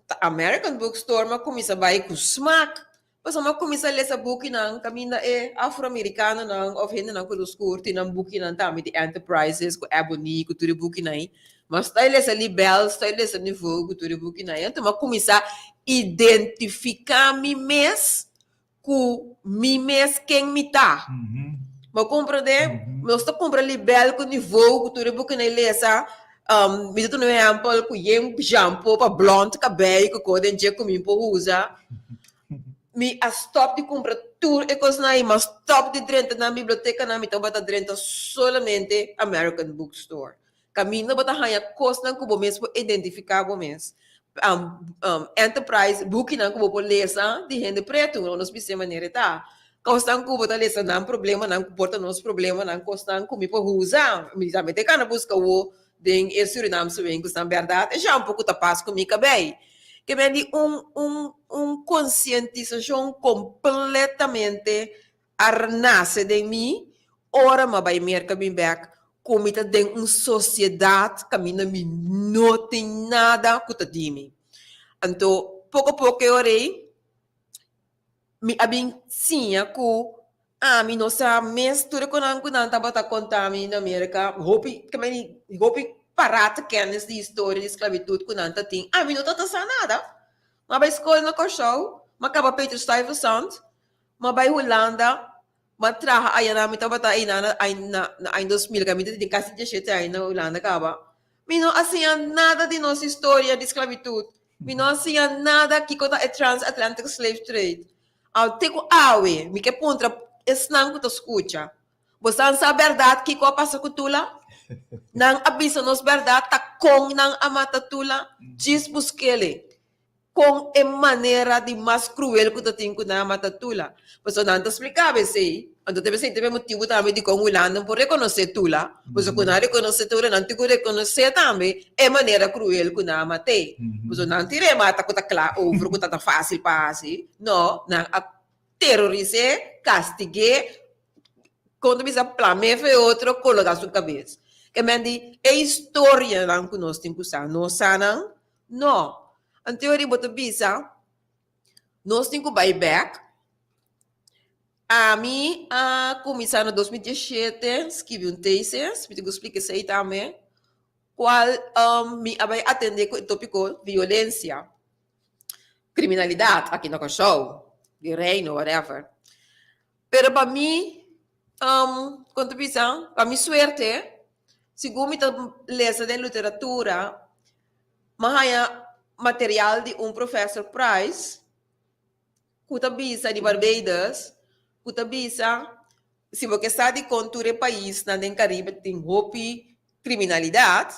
Ta American Bookstore m'a kuminsá bai ku smak. Pasobra m'a kuminsá lesa bukinan kaminda e afroamerikanonan òf hendenan ku lus skur tin nan bukinan tambe di Enterprises ku Ebony ku tur e bukinan ei. M'a sta lesa Libel, sta lesa Niveau ku tur e bukinan ei. Anto m'a kuminsá identifiká mi mes ku mi mes ken mi ta. Bo komprendé? Nos ta kumpra libel ku nivou ku tur e bukinan e lesa. Mi ta duna un ehèmpel ku yen shampo pa blònt kabei ku ko den dje ku mi por usa. Mi a stòp di kumpra tur e kosnan ei. Mi a stòp di drenta nan bibliotekanan. Mi tabata drenta solamente American Bookstore. Kaminda bo ta haña kosnan ku bo mes por identifiká bo mes. Enterprise, bukinan ku bo por lesa di hende pretu, nos bisa e manera e ta. Kosnan ku bo ta lesa nan problemanan ku por ta nos problemanan, kosnan ku mi por usa. Mi tambe ta kana buska awo den e Surinaamse winkelnan, bèrdat e shampo ku ta pas ku mi kabei. Ke men di un un un konsientisashon kompletamente a nase den mi ora mi a bai Merka bin bek ku mi ta den un sosiedat kaminda mi no tin nada ku ta di mi. Anto poko poko e ora ei mi a bin siña ku. Ami no sa mes tur e konan ku nan tabata konta mi na Merka, hopi hopi parate kennis di historia di sklabitut ku nan ta tin, ami no tabata sa nada. M'a bai skol na Kòrsou, m'a kaba Peter Stuyvesant, m'a bai Hulanda, m'a traha ayanan, mi tabata einan na na aña 2000, mi ta tin kasi diesshete aña na Hulanda kaba. Mi no a siña nada di nos historia di sklabitut, mi no a siña nada kiko ta e Transatlantic Slave Trade. Aw te ku awe mi ke puntra esnan ku ta skucha, Bosan sa bèrdat kiko a pasa ku Tula? Nan a bisa nos bèrdat ta kon nan a mata Tula? Djis busk'el kon e manera di mas kruel ku ta tin ku nan a mata Tula. Pasobra nan ta splika bo esei, anto ta esei ta e motibu tambe dikon Hulanda no por rekonosé Tula, pasobra ku nan a rekonosé Tula nan tin ku rekonosé tambe e manera kruel ku nan a mat'é. Pasobra nan tin remata ku ta kla over ku ta ta fásil pa hasi. No, nan a teroris'é, kastig'é, kon ta bisa plam'é for e otro, kologá su kabes. Ke men di e historianan ku nos tin ku sa, nos sa nan? No. Anto bo ta bisa nos tin ku bai bèk. Ami a kuminsá na 2017 skibi un tesis, mi tin ku splika esei tambe, kual mi a bai atendé ku e tópiko violensia. Kriminalidat aki na Kòrsou, di Reino, whatever. Pero pa mi, kon ta bisa, pa mi suerte, segun mi ta lesa den literatura, mi a haña material di un professor Price ku ta bisa di Barbados, ku ta bisa si bo ke sa dikon tur e paisnan den Karibe tin hopi kriminalidat,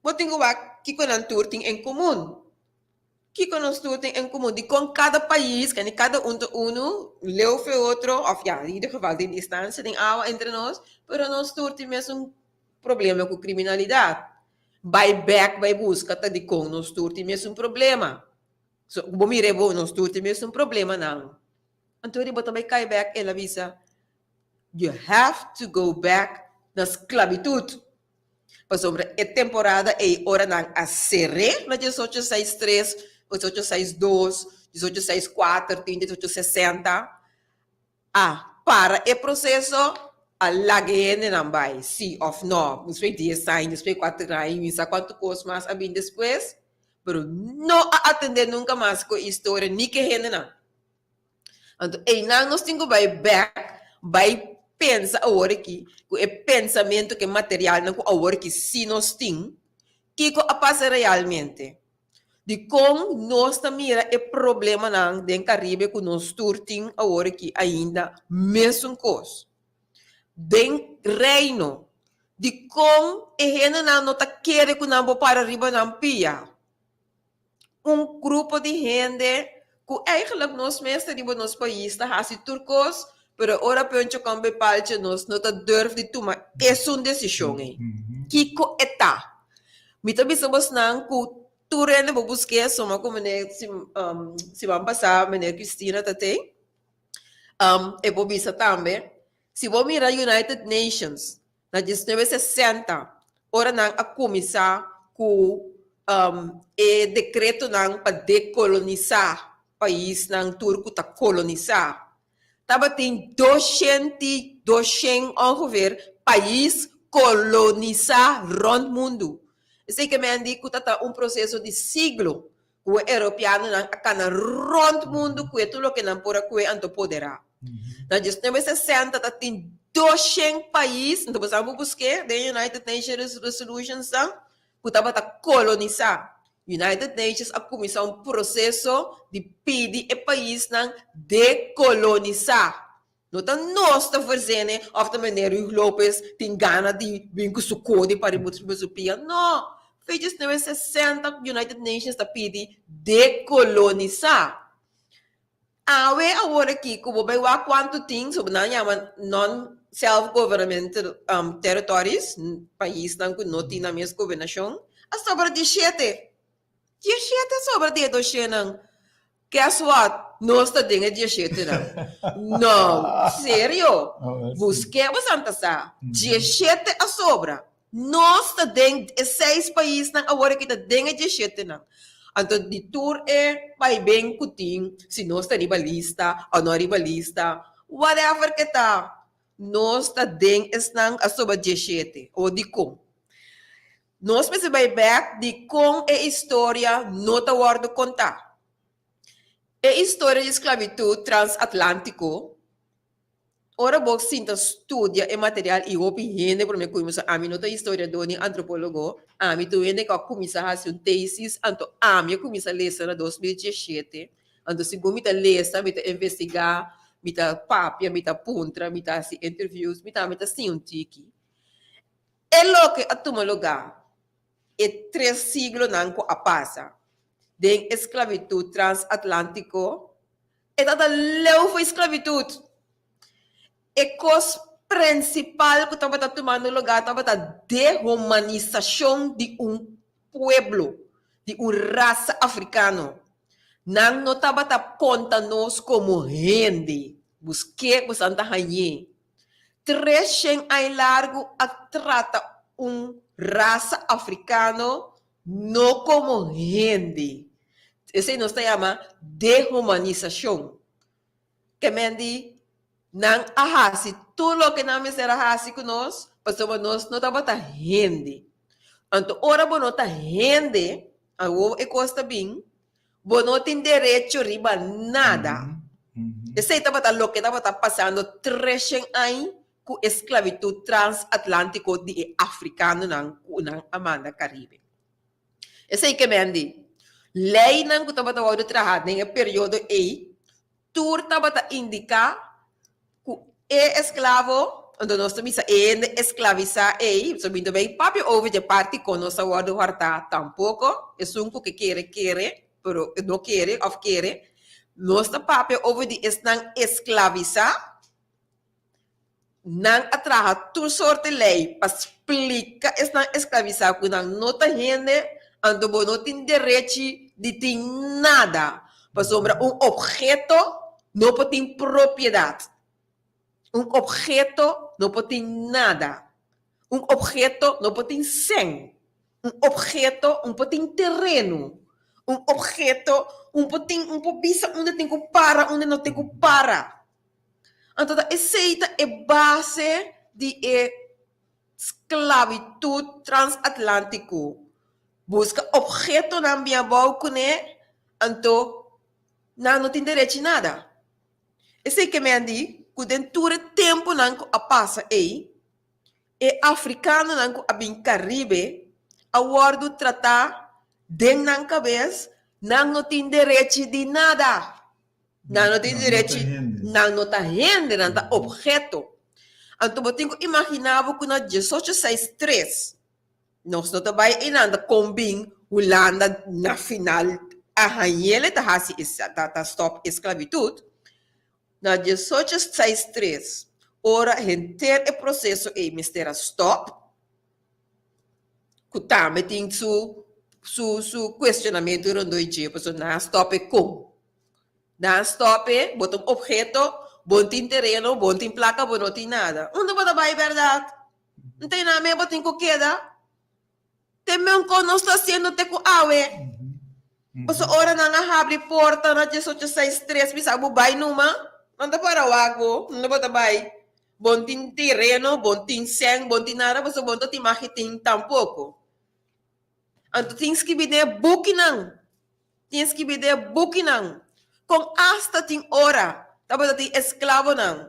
Bo tin ku wak kiko nan tur tin en komun. Kiko nos tur tin en komun? Dikon kada pais, kende kada un ta unu, leu fe otro, òf ya, in ieder geval tin distansia, tin awa entre nos, pero nos tur tin mesun problema ku kriminalidat. Bai bèk bai buska ta dikon nos tur tin mesun problema. So, bo mira e bo, nos tur tin mesun problemanan. Anto di bo ta bai kai bèk, el a bisa, You have to go back na sklabitut. Pasobra e temporada ei ora nan a ser'é na diesocho seis tres, diesocho seis dos, diesocho seis kuater, tin diesocho sesenta, a para e proseso, a laga e hendenan bai, sí òf nò. Despues dies aña, despues kuater aña, mi sa kuantu kos mas a bin despues, pero no a atendé nunka mas ku e historia ni ku e hendenan. Anto einan nos tin ku bai bèk, bai pensa awor aki, ku e pensamentu, ku e materialnan ku awor aki sí nos tin, kiko a pasa realmente? Dikon nos ta mira e problemanan den Karibe ku nos tur tin awor aki ainda mesun kos? Den Reino, dikon e hendenan no ta kere ku nan por para riba nan pia? Un grupo di hende ku eigenlijk nos mes ta riba nos pais ta hasi tur kos, pero ora Pencho kom bay palchi nos no ta durf di tuma esun desishon ei. Kiko e ta? Mi ta bisa bosnan ku tur hende bo busk'é, suma ku meneer siman pasá meneer Cristina ta tei, e por bisa tambe, si bo mira United Nations Na diesnuebe sesenta, ora nan a kuminsá ku e dekretonan pa dekolonisá paisnan tur ku ta kolonisá, tabatin doshenti doshen ongeveer pais kolonisá rònt mundu. Esei ke men di ku ta ta un proseso di siglo ku e europeanonan a kana rònt mundu kue tur loke nan por a kue anto poderá. Na diesnuebe sesenta ta tin doshen pais, anto bo sa bo busk'é den United Nations Resolutions nan, ku tabata kolonisá. United Nations a kuminsá un proseso di pidi e paisnan dekolonisá. No ta nos ta verzene of ta meneer Ruig Lopez tin gana di bin ku su kodi pa riba su pia. No! Fecha nueve sesenta United Nations ta pidi dekolonisá. Awe awor aki ku bo bai wak kuantu tin, so nan yama non self governmental territories, paisnan ku no tin nan mes gobernashon, a sobra dieshete. Dieshete sobra di e doshenan. Guess what? Nos ta den e dieshetenan. No, serio. Busk'é bo Santa sa. Dieshete a sobra. Nos ta den e seis paisnan awor aki ta den e dieshetenan. Anto di tur e baiben ku tin, si nos ta riba lista o no riba lista. Whatever ke ta, nos ta den esnan a soba dieshete. O dikon? Nos mester bai bek dikon e historia no ta wòrdu kontá. E historia di sklabitut transatlantiko, ora bo sinta studia e material i hopi hende promé kuminsá, ami no ta historiadó ni antropólogo, ami ta un hende ku a kuminsá hasi un tesis, anto ami a kuminsá lesa na 2017, anto segun mi ta lesa, mi ta investigá, mi ta papia, mi ta puntra, mi ta hasi interviews, mi tambe ta siña un tiki. E loke a tuma lugá e tres siglonan ku a pasa den e sklabitut transatlantiko, e tabata leu for e sklabitut. E kos prinsipal ku tabata tumando lugá tabata dehumanisashon di un pueblo, di un rasa afrikano. Nan no tabata konta nos komo hende. Busk'é, bo san ta hañ'é. Treshen aña largu a trata un rasa afrikano no komo hende. Esei nos ta yama dehumanisashon. Ke men di nan a hasi tur loke nan mester a hasi ku nos pasobra nos no tabata hende. Anto ora bo no ta hende, awor e kos ta bin, Bo no tin derecho riba nada. Esei tabata loke tabata pasando treshen añ ku e sklabitut transatlantiko di e afrikanonan ku nan a manda Karibe. Esei ke men di, leinan ku tabata wòrdu traha den e periodo ei Tur tabata indiká ku e esklavo, anto nos ta bisa e hende esklavisá ei, so mi no bai papia over dje parti kon nos a wòrdu hòrtá tampoko, esun ku ke kere kere, pero no kere òf kere, nos ta papia over di esnan esklavisá. Nan a traha tur sorte lei pa splika esnan esklavisá ku nan no ta hende, anto bo no tin derechi di tin nada, pasobra un opheto no por tin propiedat. Un opheto no por tin nada. Un opheto no por tin sèn. Un opheto un por tin tereno. Un opheto un por tin, un por bisa unda tin ku para, unda no tin ku para. Anto ta esei ta e base di e sklabitut transatlantiko. Buska ophetonan bin abou kuné, anto nan no tin derechi nada. Esei ke men di ku den tur e tempunan ku a pasa ei, e afrikanonan ku a bin Karibe a wòrdu tratá den nan kabes, nan no tin derechi di nada. Nan no tin derechi, nan no ta hende, nan ta obheto. Anto bo tin ku imaginá bo ku na diesocho seis tres, nos no ta bai einan ta kon bin Hulanda na final a hañ'el e ta hasi e ta stòp e sklabitut. Na diesocho seis tres, ora henter e proseso ei mester a stòp, ku tambe tin su su su kuestionamentu rondó e dje, pasobra nan a stòp e kon. Nan stop e, bo ta un obheto, bo no tin tereno, bo no tin placa, bo no tin nada. Unda bo ta bay berdad? Nta einan me bo tin cu keda? Te men con nos ta haciendo te cu awe. Pasobra ora nan a habri porta na diesocho seis tres bisa bo bay numa, nan ta para wak bo, unda bo ta bay? Bo no tin tereno, bo no tin cen, bo no tin nada, pasobra bo no ta tin magitin tampoco. Anto tin skibi den e bukinan. Tin skibi den e bukinan kon asta tin ora tabata tin esklabonan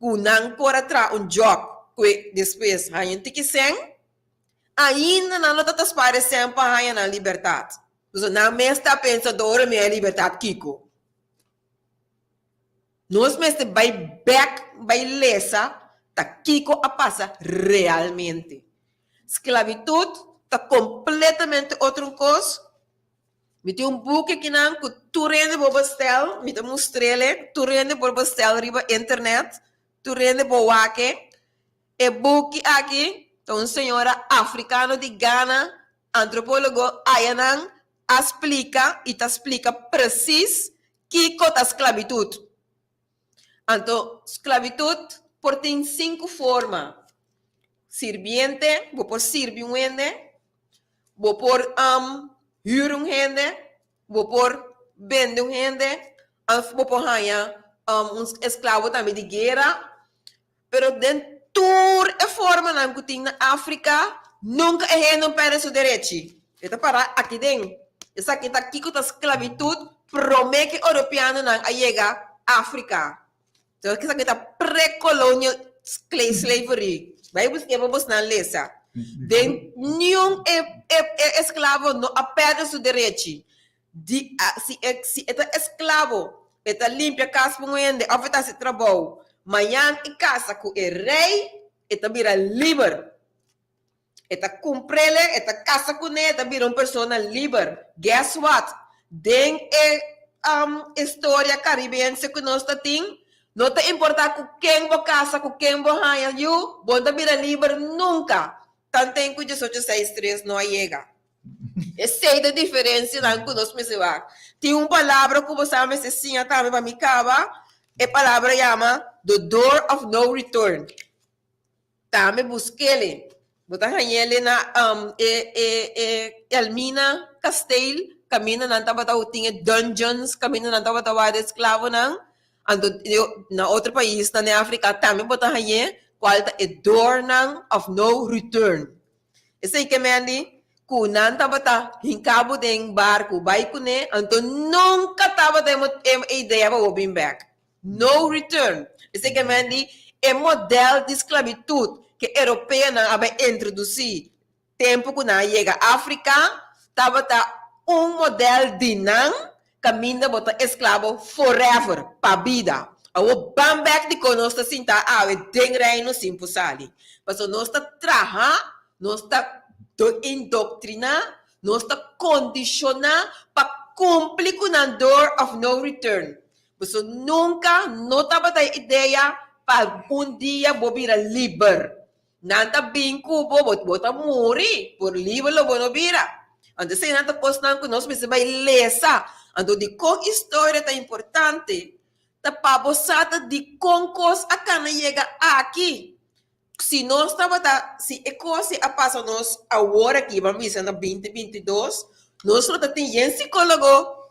ku nan por a traha un djòb ku e despues haña un tiki sèn, ainda nan lo ta ta spara e sèn pa haña nan libertat. Pasobra nan mes ta pensa dor mi haña libertat kiko? Nos mester bai bèk bai lesa ta kiko a pasa realmente. Sklabitut ta kompletamente otro un kos. Mi tin un buki akinan ku tur hende por bestel, mi ta mustr'el, tur hende por bestel riba internet, tur hende por wak e. E buki aki ta un señora afrikano di Ghana, antropólogo ayanan a splika i ta splika presis kiko ta sklabitut. Anto sklabitut por tin sinku forma, sirbiente, bo por sirbi un hende, bo por hür un hende, bo por bende un hende òf bo por haña. un esklabo tambe di guera, pero den tur e formanan ku tin na Afrika, nunka e hende no pèrdè su derechi. E ta pará aki den. Esaki ta kiko ta sklabitut promé ku e oropeanonan a yega Afrika. Esaki ta pre-colonial slavery. Bai busk'é pa bosnan lesa. Den niun e esklabo no a pèrdè su derechi. Di a si e si e ta esklabo, e ta limpia kas pa un hende òf e ta hasi trabou, mañan e kasa ku e rei, e ta bira liber. E ta kumprele, e ta kasa kuné, e ta bira un persona liber. Guess what? Den e historia karibense ku nos ta tin, no ta importá ku ken bo kasa, ku ken bo haña yu, bo no ta bira liber nunka. Tanten ku diesocho seis tres no a yega. Esei ta diferencianan cu nos mester wak. Tin un palabra cu bo sa mester siña tambe pa mi caba, e palabra yama the door of no return. Tambe busquele. Bo ta hañele na e e e Elmina Kasteel, caminda nan tabata tin e dungeons, caminda nan tabata warda esclavonan. Anto na otro paisnan den Africa tambe bo ta hañe cual ta e doornan of no return. Esei ke men di ku nan tabata hinka bo den barku bai kuné, anto nunka tabata e idea pa bo bin bèk. No return. Esei ke men di e modèl di sklabitut ke europeonan a bai introdusí tempu ku nan a yega Afrika tabata un modèl di nan kaminda bo ta esklabo forever, pa bida. Awor ban bek dikon nos ta sinta awe den Reino sin por sali. Pasobra nos ta traha, nos ta indoctrina, nos ta condiciona pa cumpli cu nan door of no return. Pasobra nunca no tabata e idea pa un dia bo bira liber. Nan ta bin ku bo, bo bo ta muri, por liber lo bo no bira. Anto eseinan ta kosnan ku nos mester bai lesa. Anto dikon historia ta importante? Ta pa bo sa ta dikon kos a kana yega aki. Si nos tabata, si e kos ei a pasa nos awor aki, ban bisa na binti 22, nos lo ta tin yen sikólogo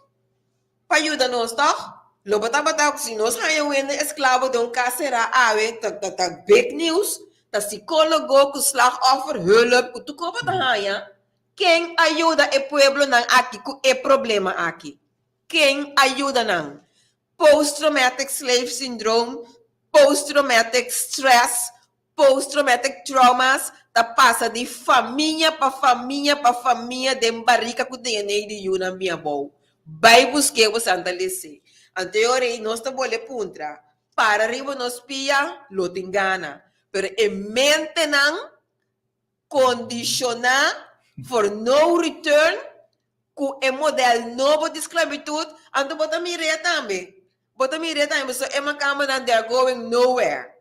Pa yuda nos tòg? Lo bo tabata si nos haña un hende esklabo den un kas será awe ta ta ta big news, ta sikólogo ku slachtofferhulp ku tur koba ta haña. Ken a yuda e pueblonan aki ku e problema aki? Ken a yuda nan? Post traumatic slave syndrome, post traumatic stress, Post-traumatic traumas ta pasa di famia pa famia pa famia den barika ku DNA di yunan bin abou. Bai busk'é bo Santa Lese. Anto e ora ei nos ta bole puntra, para riba nos pia lo tin gana, pero e mentenan kondishoná for no return ku e modèl nobo di sklabitut, anto bo ta mir'é tambe. Bo ta mir'é tambe pasobra e makambanan they are going nowhere.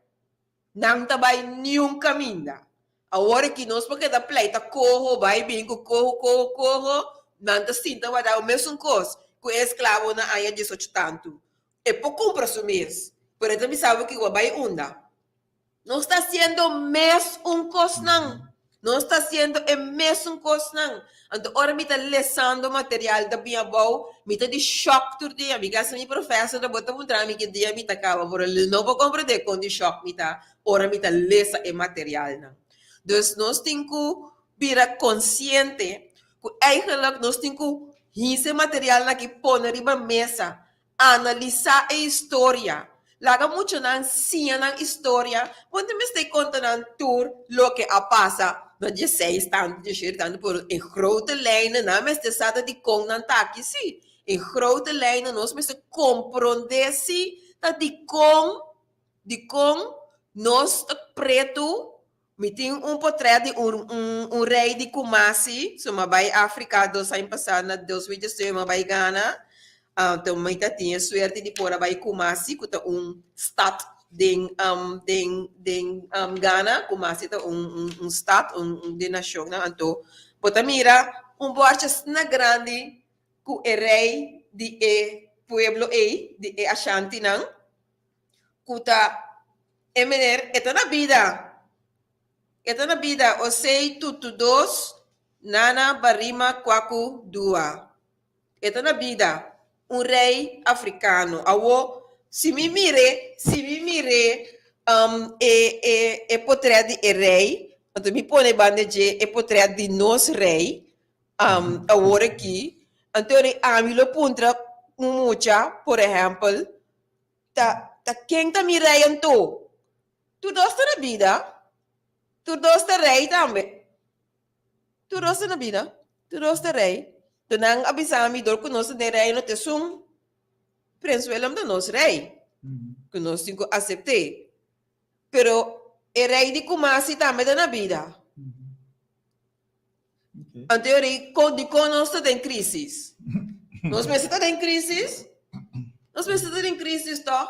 Nan ta bai niun kaminda. Awor aki nos por keda pleita koho, bai bin ku koho, koho, koho, nan ta sinta wardá e mesun kos ku e esklabo na aña diesocho tantu. E por kumpra su mes, pero e ta bisa bo ki bo a bai unda. Nos ta hasiendo mes un kosnan. Nos ta hasiendo e mesun kosnan. Anto ora mi ta lesando material ta bin abou, mi ta di shòk tur dia. Mi gasta mi profèsor ta bota puntra mi ki dia mi ta kaba, pero lo no por komprendé kon di shòk mi ta ora mi ta lesa e materialnan. Dus nos tin ku bira konsiente ku eigenlijk nos tin ku hisa e materialnan aki pone riba mesa Analisá e historia. Laga muchanan siña nan historia. Bo no mester konta nan tur loke a pasa na dieseis tantu, diesshete tantu, pero en grote lijnen nan mester sa ta dikon nan ta aki sí. En grote lijnen nos mester komprondé sí ta dikon, dikon nos ta pretu Mi tin un potret di un un rei di Kumasi, so m'a bai Afrika dos aña pasá na 2018 m'a bai Ghana, anto mi ta tin e suerte di por a bai Kumasi ku ta un stat den den den Ghana, Kumasi ta un un un stat un den nashonnan, anto bo ta mira un bòrchi asina grandi ku e rei di e pueblo ei, di e Ashantinan. ku ta e meneer e ta na bida e ta na bida osei tutu dos nana barima kuaku dua e ta na bida un rei afrikano awo. Si mi mir'é, si mi mir'é e e e potrèt di e rei, anto mi pone banda dje e potrèt di nos rei awor aki, anto ami lo puntra un mucha, por ehèmpel, Ta ta ken ta mi rei anto? Tur dos ta na bida, tur dos ta rei tambe. Tur dos ta na bida, tur dos ta rei. To nan a bisa mi dor ku nos ta den reino ta esun Prins Willem ta nos rei, ku nos tin ku asept'é. Pero e rei di Kumasi tambe ta na bida. Anto e rei, kon dikon nos ta den krisis? Nos mester ta den krisis? Nos mester ta den krisis tòg?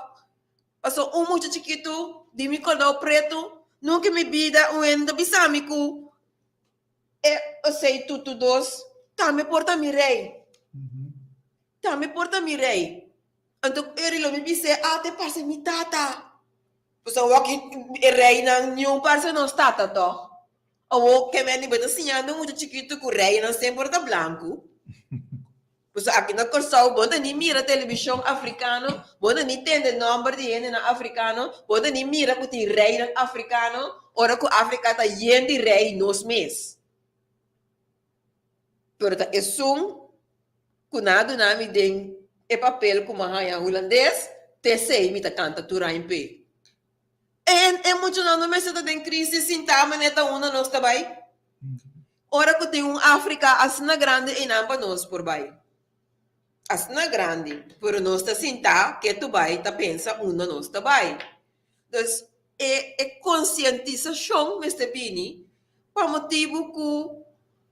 Pasobra un mucha chikitu di mi koló pretu, nunka en mi bida un hende ta bisa mi ku e osei tutu dos tambe por ta mi rei. Tambe por ta mi rei. Anto e rei lo mi bis'é, Ah, te parse mi tata. Pasobra awor aki e reinan niun parse nos tata tòg. Awor ke men di bo ta siñando mucha chikitu ku reinan semper ta blanku. Pasobra aki na Kòrsou bo no ta ni mira televishon afrikano, bo no ta ni tende nòmber di hendenan afrikano, bo no ta ni mira ku tin reinan afrikano, ora ku Afrika ta yen di rei nos mes. Pero ta esun ku nan a duna mi den e papel ku mi a haña hulandes, t'esei mi ta kanta tur aña p'e. En e muchanan no mester ta den crisis sinta manera ta unda nos ta bai. Ora cu tin un Africa asina grandi einan pa nos por bai. Asina grandi, pero nos ta sinta ketu bai ta pensa unda nos ta bai. Dus e e concientisacion mester bini pa motibu cu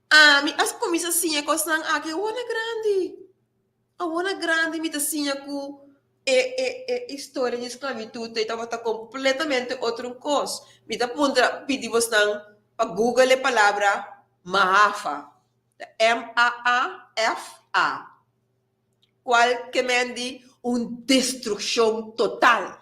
ami a cuminsa siña cosnan aki awor na grandi. Awor na grandi mi ta siña ku e e e historia di sklabitut ei tabata kompletamente otro un kos. Mi ta puntra pidi bosnan pa google e palabra Maafa, ta M-A-A-F-A, kual ke men di un destrukshon total.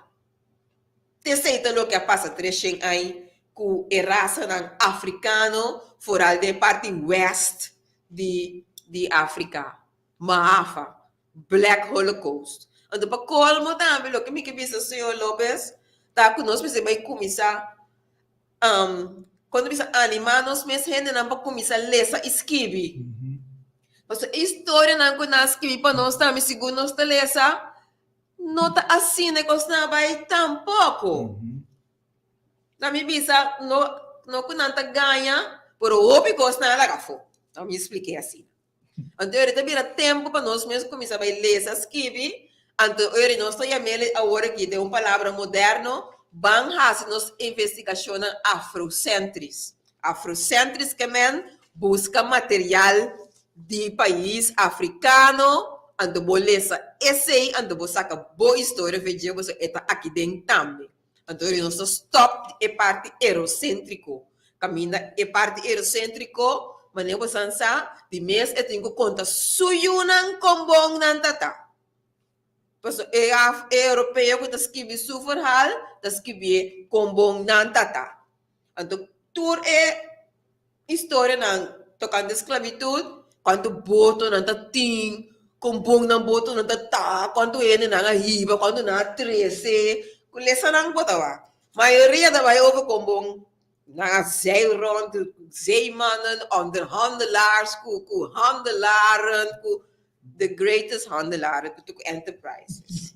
T'esei ta loke a pasa treshen aña ku e rasanan afrikano, foral den e parti wèst di di Afrika. Maafa, Black Holocaust. Anto pa colmo tambe loke mi ke bisa señor Lopez ta cu nos mester bay cuminsa con ta bisa anima nos mes hendenan pa cuminsa lesa y skibi. Pasobra e historianan cu nan a skibi pa nos tambe segun nos ta lesa no ta asina e cosnan a bay tampoco. Na mi bisa no no cu nan ta gaña pero hopi cosnan a laga afo. Na mi spliké asina. Anto ora ta bira tempu pa nos mes kuminsá bai lesa, skibi, anto ora nos ta yam'el awor aki den un palabra moderno, ban hasi nos investigashonnan afrosentris. Afrosentris ke men buska material di pais afrikano, anto bo lesa esei, anto bo saka bo historia for dje, pasobra e ta aki den tambe. Anto nos ta stop di e parti erosentriko. Kaminda e parti erosentriko, manera bo san sa, di mes e tin ku konta su yunan kon bon nan ta ta. Pasobra e e europeo ku ta skibi su verhaal, ta skibié kon bon nan ta ta. Anto tur e Historianan tokante sklabitut, kuantu botonan ta tin, kon bon nan botonan ta ta, kuantu hendenan a hiba, kuantu nan a trese, ku lesanan bo ta wak. Mayoria ta bai over kon bon nan a zeil rond, zeemannen, onderhandelaars ku ku handelaren, ku the greatest handelaren ku tur ku enterprises.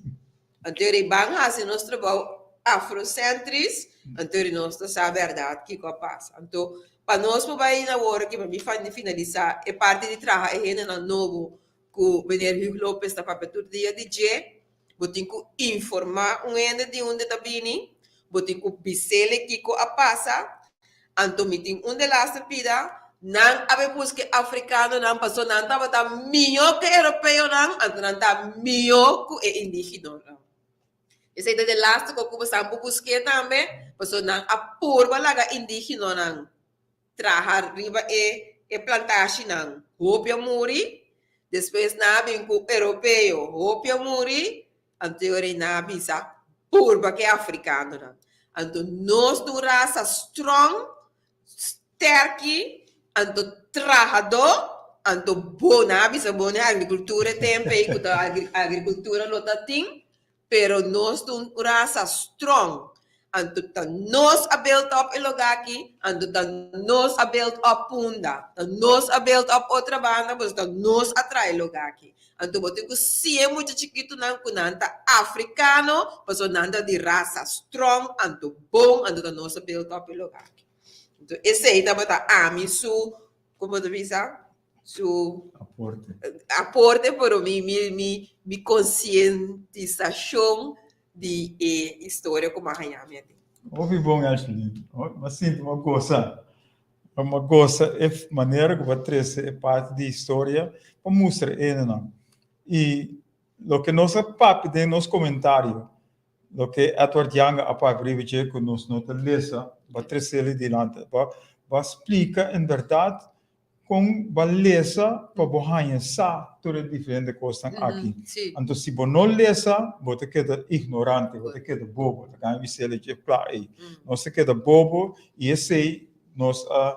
Anto e ban hasi nos trabou afrocentris, anto nos ta sa bèrdat kiko a pasa. Anto pa nos por bai na wor aki pa mi finalisá e parti di traha e hendenan nobo ku meneer Huug Lopez ta papia tur dia di dje, bo tin ku informá un hende di unda ta bini, bo tin ku bis'el kiko a pasa, anto mi tin un delaste pida, nan a bai buska e afrikanonan pasobra nan tabata mihó ku e europeonan, anto nan ta mihó ku e indigenonan. Esei ta delaste kos ku bo sa bo busk'é tambe, pasobra nan a purba laga indigenonan traha riba e e plantashinan. Hopi a muri, despues nan a bin ku europeo, hopi a muri, Anto e ora ei nan a bisa, Purba ku e afrikanonan. Anto nos ta un rasa strong, sterki, anto trahadó, anto bo, nan a bisa bo na agrikultura e tempu ei ku ta agrikultura lo ta tin. Pero nos ta un rasa strong. Anto ta nos a build up e loga aki, anto ta nos a build up Punda, ta nos a build up Otrabanda, pasobra ta nos a traha e loga aki. Anto bo tin ku siña e mucha chikitunan ku nan ta afrikano, pasobra nan ta di rasa strong, anto bon, anto ta nos a build up e loga aki. Anto esei tabata ami su, komo ta bisa? su aporte, aporte pero mi, mi, mi, mi concientisacion di e historia cu m'a haña mi ati. Hopi bon Ashley, m'a sinti m'a gosa, m'a gosa e manera cu bo a trece e parti di historia pa mustra e hendenan. Y loke nos a papia den nos comentario, loke Edward Janga a papia riba dje cu nos no ta lesa, bo a trece dilanti, bo a splica en berdad Kon bo a lesa pa bo haña sa tur e diferente kosnan aki? Anto si bo no lesa, bo ta keda ignorante, bo ta keda bobo. Ta kami bis'é dje pla ei. Nos ta keda bobo i esei nos a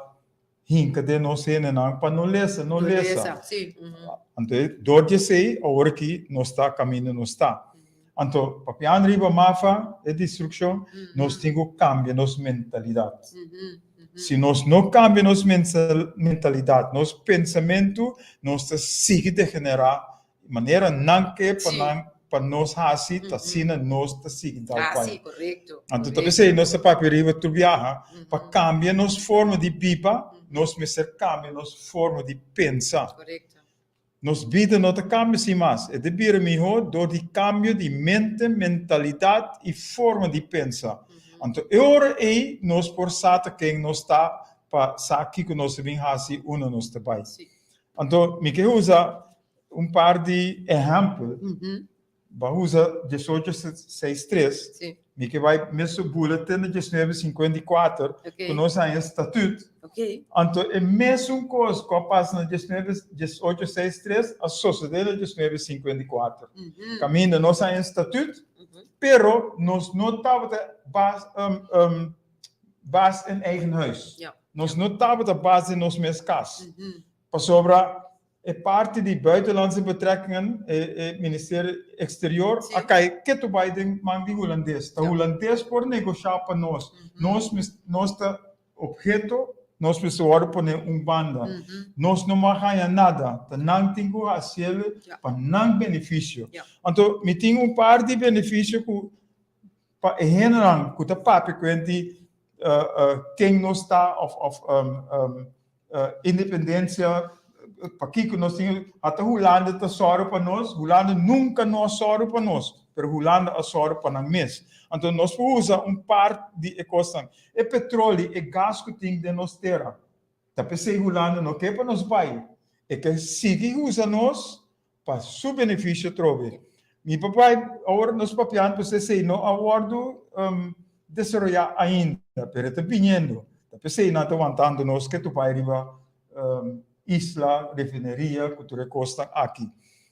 hinka den nos hendenan pa no lesa, no lesa. Anto dor di esei awor aki nos ta kaminda nos ta. Anto papiando riba mafa e destrukshon, nos tin ku kambia nos mentalidat. Si nos no kambia nos mentalidat, nos pensamentu, nos ta sigui degenerá. Manera nan ke pa nan pa nos hasi, ta asina nos ta sigui dal pai. Anto ta p'esei nos ta papia riba tur biaha, pa kambia nos forma di biba, nos mester kambia nos forma di pensa. Nos bida no ta kambia sin mas, e ta bira mihó dor di kambio di mente, mentalidat i forma di pensa. Anto e ora ei nos por sa ta ken nos ta pa sa kiko nos ta bin hasi unda nos ta bai. Anto mi ke usa un par di ehèmpel. Bo a usa diesocho seis tres, mi ke bai mesun bula te na diesnuebe sinkuenta i kuater ku nos haña statut. Anto e mesun kos ku a pasa na diesnuebe diesocho seis tres a sosodé na diesnuebe sinkuenta i kuater. Kaminda nos haña statut, pero nos no tabata bas bas in eigen huis. Nos no tabata bas den nos mes kas. Pasobra E parti di Buitenlandse Betrekkingen, e e Ministerio Exterior, a kai ketu bai den man di Hulandes. Ta Hulandes por negoshá pa nos. Nos mes nos ta obheto, nos mester wòrdu pone un banda. Nos no mag haña nada. Ta nan tin ku hasiel pa nan benefisio. Anto mi tin un par di benefisio ku pa e hendenan ku ta papia kuenti ken nos ta òf òf independensia, pakiko nos tin, ata Hulanda ta sòru pa nos, Hulanda nunka no a sòru pa nos, pero Hulanda a sòru pa nan mes. Anto nos por usa un part di e kosnan. E petroli, e gas ku tin den nos tera, ta p'esei Hulanda no ke pa nos bai, e ke sigui usa nos pa su benefisio trobe. Mi papá, awor nos papiando pues esei no a wordu desaroyá ainda, pero e ta biniendo. Ta p'esei nan ta wantando nos ke topa riba isla, refineria ku tur e kosnan aki.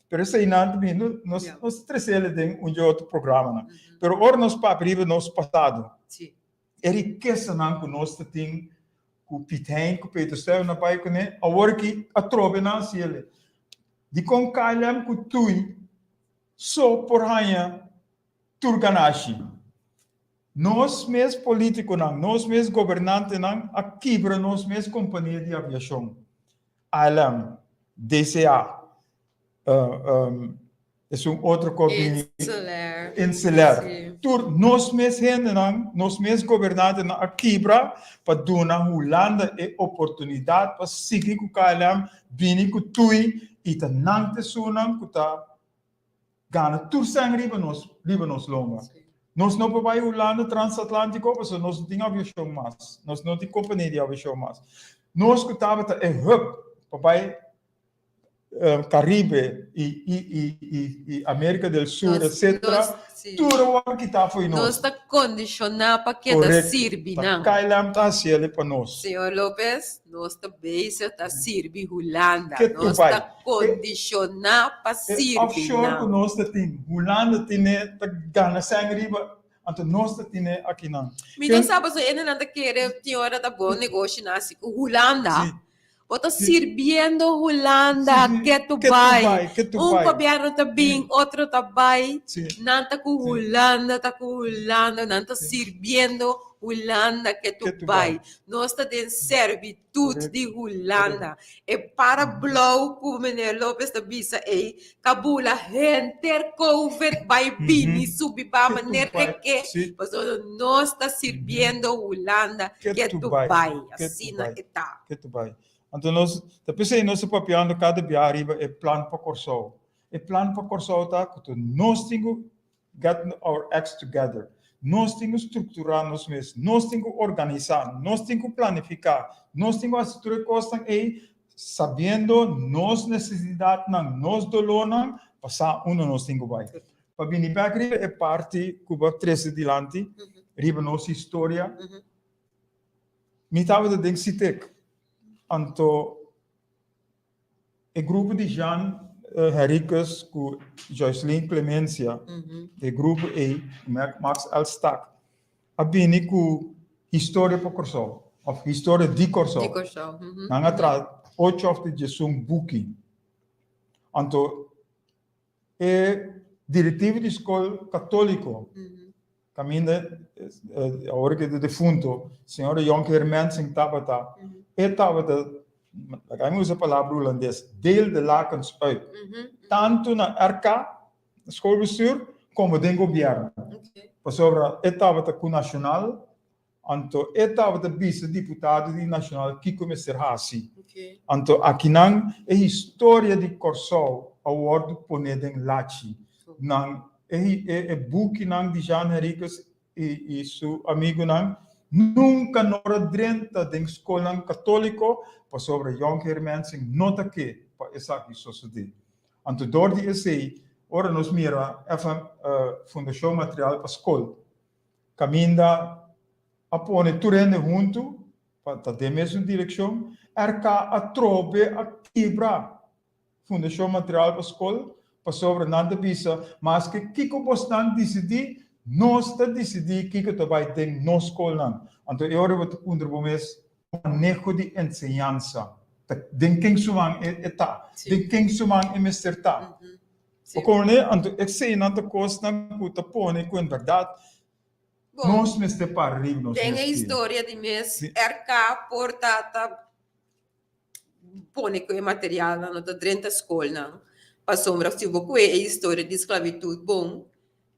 Pero esei nan ta biniendo, nos nos ta tresele den un dje otro programanan. Pero ora nos papia riba nos pasado, e rikesanan ku nos ta tin ku Piet Hein ku Peter Stuyven a bai kuné, awor aki atrobe nan hasi el. Dikon KLM ku TUI so por haña tur ganashi? Nos mes politikonan, nos mes gobernantenan a kibra nos mes kompania di aviashon, ALM, DCA, Esun otro ko bini. Inselair. Inselair. Sí. Tur nos mes hendenan, nos mes gobernantenan a kibra pa duna Hulanda e oportunidat pa sigui ku KLM, bini ku tui i ta nan t'esunnan ku ta gana tur sèn riba nos, riba nos lomba. Sí. Nos no por bai Hulanda transatlántico pasobra nos no tin aviashon mas, nos no tin kompania di aviashon mas. Nos ku tabata e hub pa bai Caribe y, y, y, y, y América del Sur, Nos, etcétera, nos, sí. tur a wòrdu kitá fo'i Nos nos. ta kondishoná pa keda Correcto. sirbi Ta nan. KLM ta hasiel pa nos. Señor Lopez, nos ta bezig ta sirbi Hulanda. Ke tu Nos bai. ta E, kondishoná pa e sirbi offshore ku nan. nos ta tin, Hulanda tine ta gana sèn riba, anto nos ta tine akinan. Mi no Ken, sa pasobra hendenan ta kere tin ora ta bon negoshinan hasi ku Hulanda. sí. Bo ta sirbiendo Hulanda ketu bai. Un gobierno ta bin, otro ta bai. Nan ta ku Hulanda, ta ku Hulanda. Nan ta sirbiendo Hulanda ketu bai. Nos ta den servitud di Hulanda. E para blou ku meneer Lopez ta bisa ei, ka bula henter covid bai bini subi ba meneer reke. Pasobra nos ta sirbiendo Hulanda ketu bai. Asina e ta. Ketu bai. Anto nos ta p'esei nos ta papiando kada bia riba e plan pa Kòrsou. E plan pa Kòrsou ta ku tur nos tin ku get our acts together. Nos tin ku strukturá nos mes, nos tin ku organisá, nos tin ku planifiká, nos tin ku hasi tur e kosnan ei sabiendo nos nesesidatnan, nos dolónan, pa sa unda nos tin ku bai. Pa bini bèk riba e parti ku bo a trese dilanti, riba nos historia, Mi tabata den Sitek, anto e grupo di Jean Henriquez ku Joyceline Clemencia, e grupo ei, Max Elstak, a bini ku Historia pa Kòrsou, òf Historia di Kòrsou. Nan a traha ocho òf diesun buki. Anto e direktivo di skol katóliko, Kaminda awor ke ta defunto señora Jonkheer Mensing tabata, e tabata, laga mi usa e palabra hulandes, deel de lakens uit. Tantu na RK, schoolbestuur, komo den gobièrnu. Pasobra e tabata ku Nacional, anto e tabata bisa diputado di Nacional kiko mester hasi. Anto akinan e historia di Kòrsou a wòrdu pone den lachi. Nan e e bukinan di Jean Henriquez i i su amigunan nunka no por a drenta den skolnan katóliko pasobra Jonkheer Mensing no ta ke pa esaki sosodé. Anto dor di esei ora nos mira FM Fundashon Material pa Skol kaminda a pone tur hende huntu pa ta den mesun direkshon, RK atrobe a kibra Fundashon Material pa Skol, pasobra nan ta bisa, Maske kiko bosnan disidí, nos ta disidí kiko ta bai den nos skolnan. Anto e ora bo ta puntra bo mes, Maneho di enseñansa ta den ken su man e ta? Den ken su man e mester ta? Bo komprendé? Anto eseinan ta kosnan ku ta pone ku en bèrdat nos mester para riba nos mes Den e pia. historia di mes RK por ta ta pone ku e materialnan no ta drenta skolnan pasobra si bo kue e historia di sklabitut bon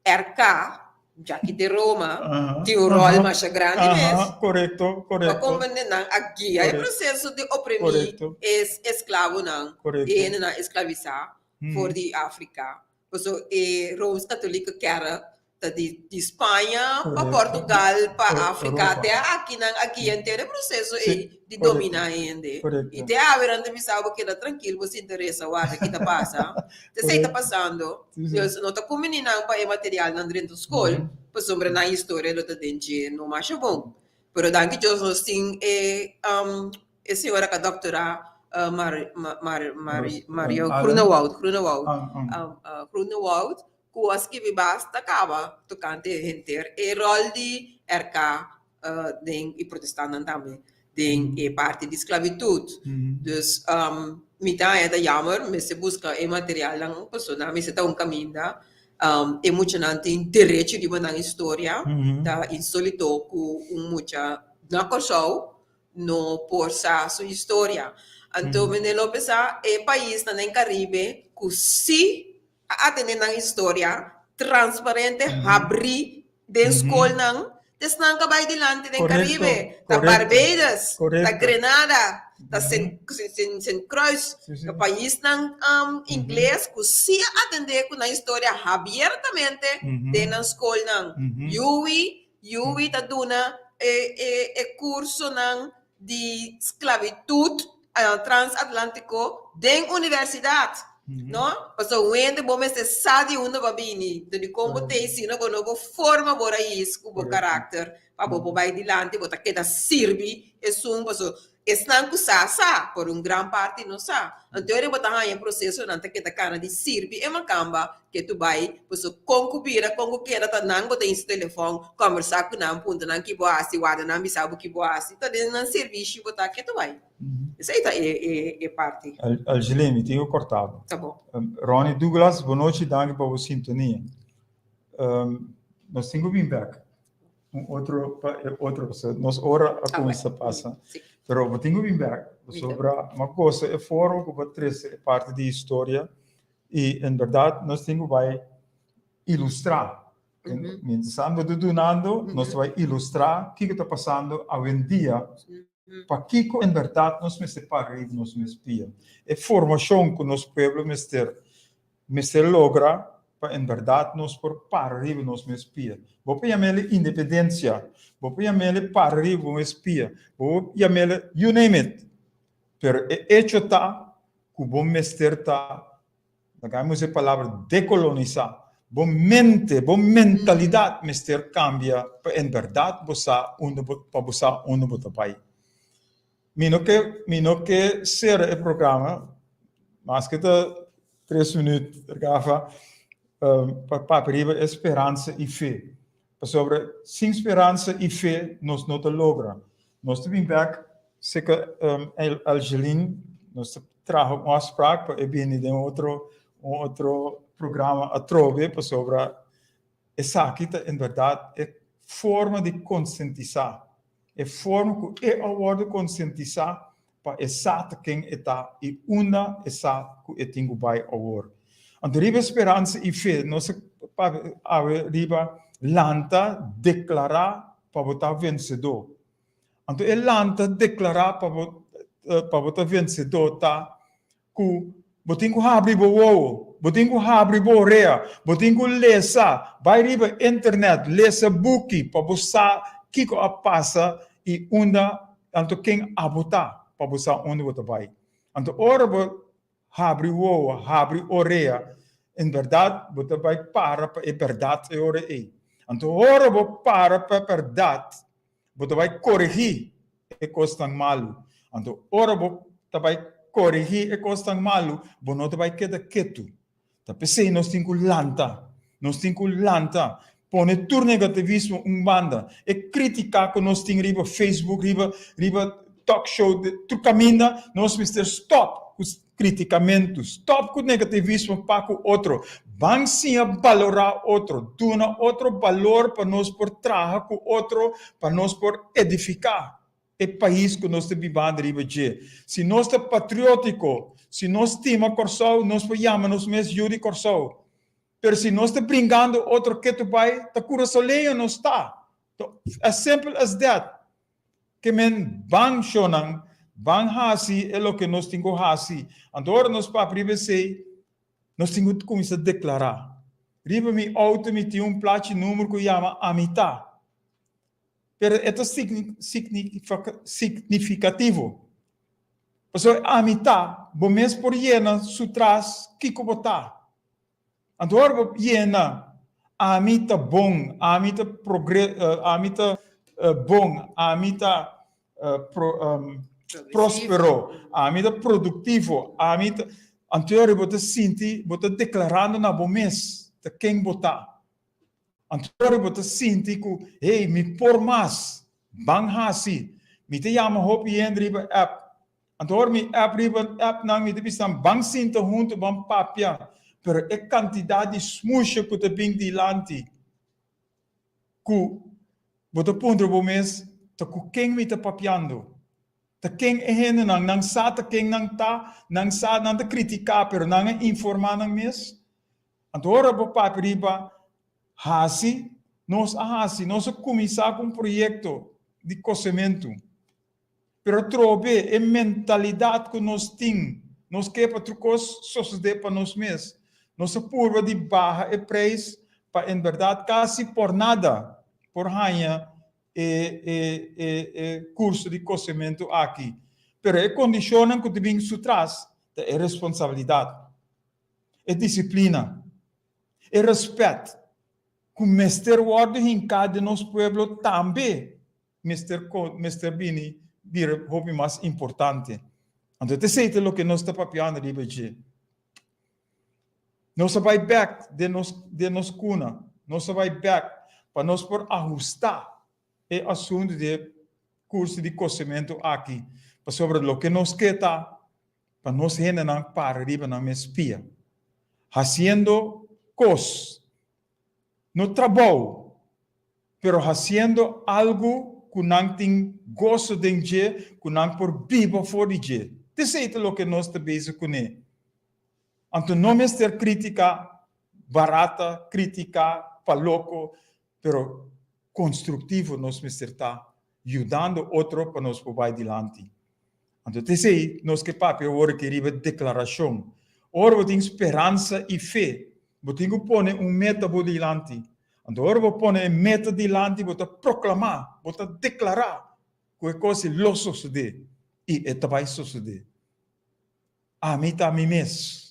RK djaki di Roma tin un ròl masha grandi mes pa komprende nan a guia e proseso di oprimi e esklabonan e hendenan esklavisá for di Afrika. Paso e Rooms Katolike Kerk ta di di Spaña pa Portugal pa Afrika te aki nan a guia henter e proseso ei di domina hende i te awe nan ta bisa bo keda trankil bo sinta resa warda ki ta pasa te esei ta pasando dus no ta kumini nan pa e materialnan drenta skol pasobra nan historia lo ta den dje no masha bon pero danki Dios nos tin e E señora ka doctora Mario Groenewoud, Groenewoud, Groenewoud, ku a skibi basta kaba tokante henter e ròl di RK den i protestannan tambe den e parti di sklabitut. Dus mi ta haña ta jammer, mester buska e materialnan pasobra nan mester ta un kaminda. E muchanan tin derecho riba nan historia, ta insolito ku un mucha na Kòrsou no por sa su historia. Anto meneer Lopez sa e paisnan den Caribe cu si a atende nan historia transparente, habri den scolnan, t'esnan ca bay dilanti den Caribe. Ta Barbados, ta Grenada, ta Sint Croix, ta paisnan ingles cu si a atende cu nan historia habiertamente den nan scolnan. Yui Yui ta duna e e e kursonan di sklabitut transatlantiko den universidat, no? Pasobra un hende bo mester sa di unda bo a bini, enton dikon bo ta esina bo no bo forma bo rais ku bo karakter pa bo por bai dilanti, bo ta keda sirbi esun pasobra. Esnan ku sa, sa, pero un gran parti no sa. Anto ora bo ta haña e prosesonan ta keda kana di sirbi e makamba ke tu bai, pasobra kon ku bira, kon ku keda ta nan bo ta insu telefòn, kòmbersá ku nan, puntra nan ki bo hasi, warda nan bisa bo ki bo hasi, ta den nan sirbishi bo ta ke tu bai. Esei ta e parti. Algeline, mi tin ku kòrta bo. Ta bon. Ronnie Douglas, bonochi, danki pa bo sintonia. Nos tin ku bin bèk. Un otro pa e otro pasobra nos ora a kuminsá pasa. Pero bo tin ku bin bèk pasobra mi a gosa e forma ku bo a trese e parti di historia i en bèrdat nos tin ku bai ilustrá. Mientras tanto bo ta dunando nos ta bai ilustrá kiko ta pasando awendia pakiko en bèrdat nos mester para riba nos mes pia. E formashon ku nos pueblo mester Mester logra pa en berdad nos por para riba nos mes pia. Bo por yam'ele independencia, bo por yam'ele para riba bo mes pia, bo por yam'ele you name it. Pero e hecho ta cu bo mester ta, laga mi usa e palabra decolonisa, bo mente, bo mentalidad mester cambia pa en berdad bo sa unda bo, pa bo sa unda bo ta bay. Mi no ke, mi no ke sera e programa, maske ta tres minuut, Gafa, pa papia riba e speransa i fe. Pasobra sin speransa i fe nos no ta logra. Nos ta bin bek seka Algeline, nos ta traha un afspraak pa e bini den otro, un otro programa atrobe, pasobra esaki ta en berdad e forma di konsientisá. E forma ku e a wòrdu konsientisá pa e sa ta ken e ta i unda e sa ku e tin ku bai awor. Anto riba e speransa i fe nos a papia awe riba lanta deklará pa bo ta vensedó. Anto e lanta deklará pa bo pa bo ta vensedó ta ku bo tin ku habri bo wowo, bo tin ku habri bo orea, bo tin ku lesa, bai riba internet, lesa buki pa bo sa kiko a pasa i unda, anto ken abo ta pa bo sa unda bo ta bai. Anto ora bo habri wowo, habri orea, en bèrdat bo ta bai para pa e bèrdat e ora ei. Anto ora bo para pa e bèrdat, Bo ta bai korigí e kosnan malu. Anto ora bo ta bai korigí e kosnan malu, bo no ta bai keda ketu. Ta p'esei nos tin ku lanta. Nos tin ku lanta. Pone tur negativismo un banda. E krítika ku nos tin riba Facebook, riba riba talk show, tur kaminda, nos mester stòp ku Kritikamentu, Stòp ku negativismo pa ku otro. Ban siña balorá otro. Duna otro balor pa nos por traha ku otro, pa nos por edifiká e pais ku nos ta bibando riba dje. Si nos ta patriótiko, si nos stima Kòrsou, nos por yama nos mes yu di Kòrsou. Pero si nos ta bringando otro ketu bai, ta kurasoleño nos ta. As simple as that. Ke men ban shonnan, ban hasi e loke nos tin ku hasi. Anto ora nos papia riba esei, nos tin ku kuminsá deklará. Riba mi outo mi tin un plachi number ku yama Ami Ta. Pero e ta signifikativo. Pasobra Ami Ta, bo mes por yena su tras kiko bo ta. Anto ora bo yena, Ami ta bon, ami ta progre, ami ta bon, ami ta prospero, ami ta produktivo, ami ta. Anto ora bo ta sinti, bo ta deklarando na bo mes ta ken bo ta. Anto ora bo ta sinti ku, hey, mi por mas, ban hasi. Mi ta yama hopi hende riba app. Anto ora mi app riba appnan mi ta bisa nan ban sinta huntu ban papia pero e kantidat di smusha ku ta bin dilanti ku bo ta puntra bo mes ta ku ken mi ta papiando ta ken e hendenan nan sa ta ken nan ta nan sa nan ta kritiká pero nan a informá nan mes anto ora bo papia riba hasi nos a hasi nos a kuminsá ku un proyekto di kosementu. Pero atrobe e mentalidat ku nos tin, nos ke pa tur kos sosodé pa nos mes. Nos a purba di baha e preis pa en bèrdat kasi por nada por haña e e e e kurso di kosementu aki. Pero e kondishonnan ku ta bin su tras ta e responsabilidat, e disiplina, e rèspèt ku mester wòrdu hinká den nos pueblo tambe. Mester mester bini. bira hopi mas importante. Anto esei ta loke nos ta papiando riba dje. Nos a bai bek den nos den nos kuna, nos a bai bek pa nos por ahustá e asuntu di e kurso di kosementu aki, pasobra loke nos ke ta pa nos hendenan para riba nan mes pia, hasiendo kos, no trabou, pero hasiendo algu ku nan tin goso den dje, ku nan por biba for di dje. T'esei ta loke nos ta bezig kuné. Anto no mester kritika barata, kritika pa loko, pero konstruktivo nos mester ta, yudando otro pa nos por bai dilanti. Anto t'esei nos ke papia awor aki riba deklarashon. Ora bo tin speransa i fe, bo tin ku pone un meta bo dilanti. Anto ora bo pone e meta dilanti bo ta proklamá, bo ta deklará ku e kos ei lo sosodé i e ta bai sosodé. Ami ta mi mes.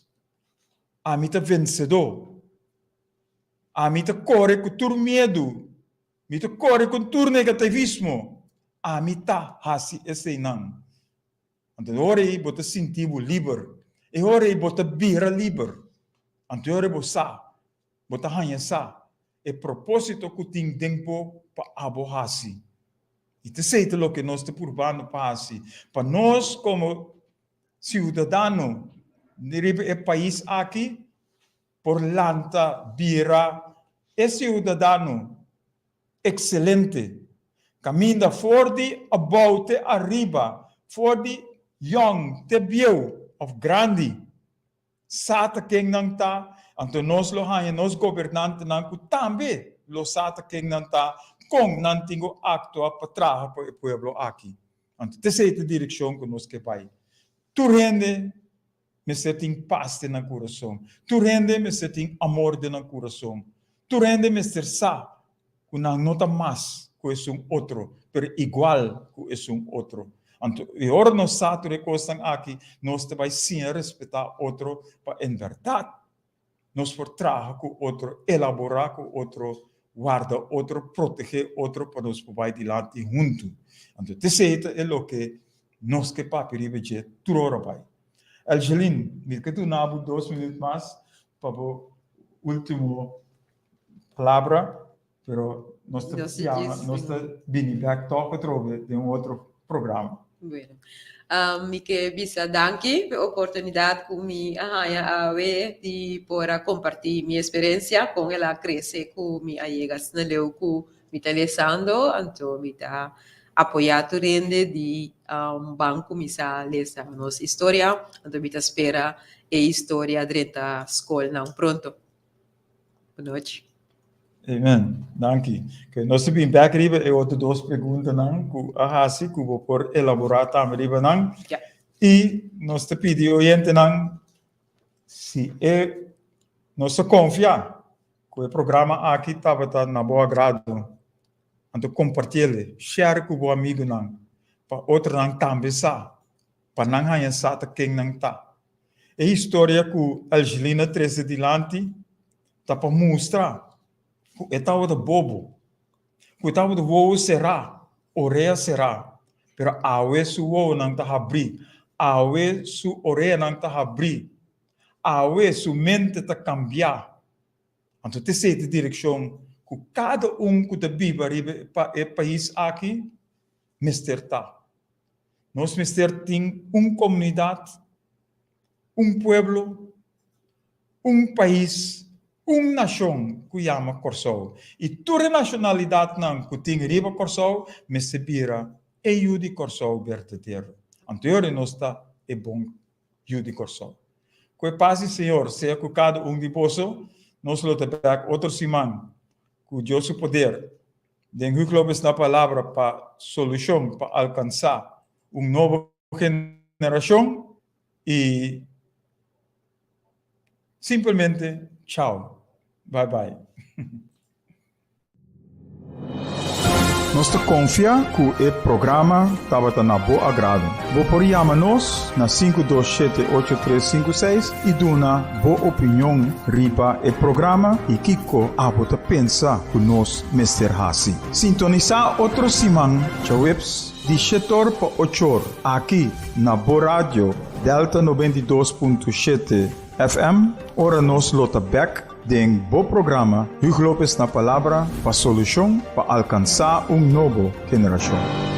Ami ta vensedó. Ami ta kore ku tur miedu. Mi ta kore ku tur negativismo. Ami ta hasi eseinan. Anto e ora ei bo ta sinti bo liber. E ora ei bo ta bira liber. Anto e ora ei bo sa, bo ta haña sa e propósito ku tin den bo pa abo hasi. I ta esei ta loke nos ta purbando pa hasi. Pa nos komo siudadano riba e pais aki por lanta bira e siudadano ekselente, kaminda for di abou te ariba, for di yòn te bieu òf grandi, sa ta ken nan ta, anto nos lo haña nos gobernantenan ku tambe lo sa ta ken nan ta, kon nan tin ku aktua pa traha pa e pueblo aki. Anto t'esei ta direkshon ku nos ke bai. Tur hende mester tin pas den nan kurason. Tur hende mester tin amor den nan kurason. Tur hende mester sa ku nan no ta mas ku esun otro, pero igual ku esun otro. Anto e ora nos sa tur e kosnan aki, nos ta bai siña respetá otro pa en bèrdat nos por traha ku otro, elaborá ku otro, warda otro, protegé otro pa nos por bai dilanti huntu. Anto t'esei ta e loke nos ke papia riba dje tur ora bai. Elgelin, mi ke duna bo dos minüt mas pa bo último palabra, pero nos ta yama, nos ta bini bèk tòg atrobe den un otro programa. Bueno, mi ke bisa danki p'e oportunidat ku mi a haña awe di por a kompartí mi eksperensia kon el a krese ku mi a yega asina leu ku mi ta lesando, anto mi ta apoyá tur hende di ban kuminsá lesa nos historia, anto mi ta spera e historia drenta skolnan pronto. Bonochi. Amen. Danki. Oké, nos ta bin bek riba e otro dos preguntanan ku a hasi ku bo por elaborá tambe riba nan. Ja. I nos ta pidi oyentenan si e nos ta konfia ku e programa aki tabata na bo agrado, anto kompartiele, share ku bo amigunan pa otronan tambe sa, pa nan haña sa ta ken nan ta. E historia ku Angelina trese dilanti ta pa mustra ku e tabata bobo, ku e tabata wowo será, orea será, pero awe su wowonan ta habrí, awe su oreanan ta habrí, awe su mente ta kambiá. Anto ta esei ta direkshon ku kada un ku ta biba riba e pais aki mester ta. Nos mester tin un komunidat, un pueblo, un pais, un nashon ku yama Kòrsou. I tur e nashonalidatnan ku tin riba Kòrsou mester bira e yu di Kòrsou berdadero. Anto yori nos ta e bon yu di Kòrsou. Ku e pas di Señor sea ku kada un di boso. Nos lo ta bèk otro siman ku Dios su poder Den Hugo Lopez na palabra pa solushon pa alkansá un nobo generashon i simpelmente chao, bye bye. Nos ta konfia ku e programa tabata na bo agrado. Bo por yama nos na 527 8356 i duna bo opinion riba e programa i kiko abo ta pensa ku nos mester hasi. Sintonisá otro siman djaweps. Di shet'or pa och'or, aki na bo radio Delta 92.7 FM, ora nos lo ta bek den bo programa Hugo Lopez na Palabra pa solucion pa alcansa un nobo generacion.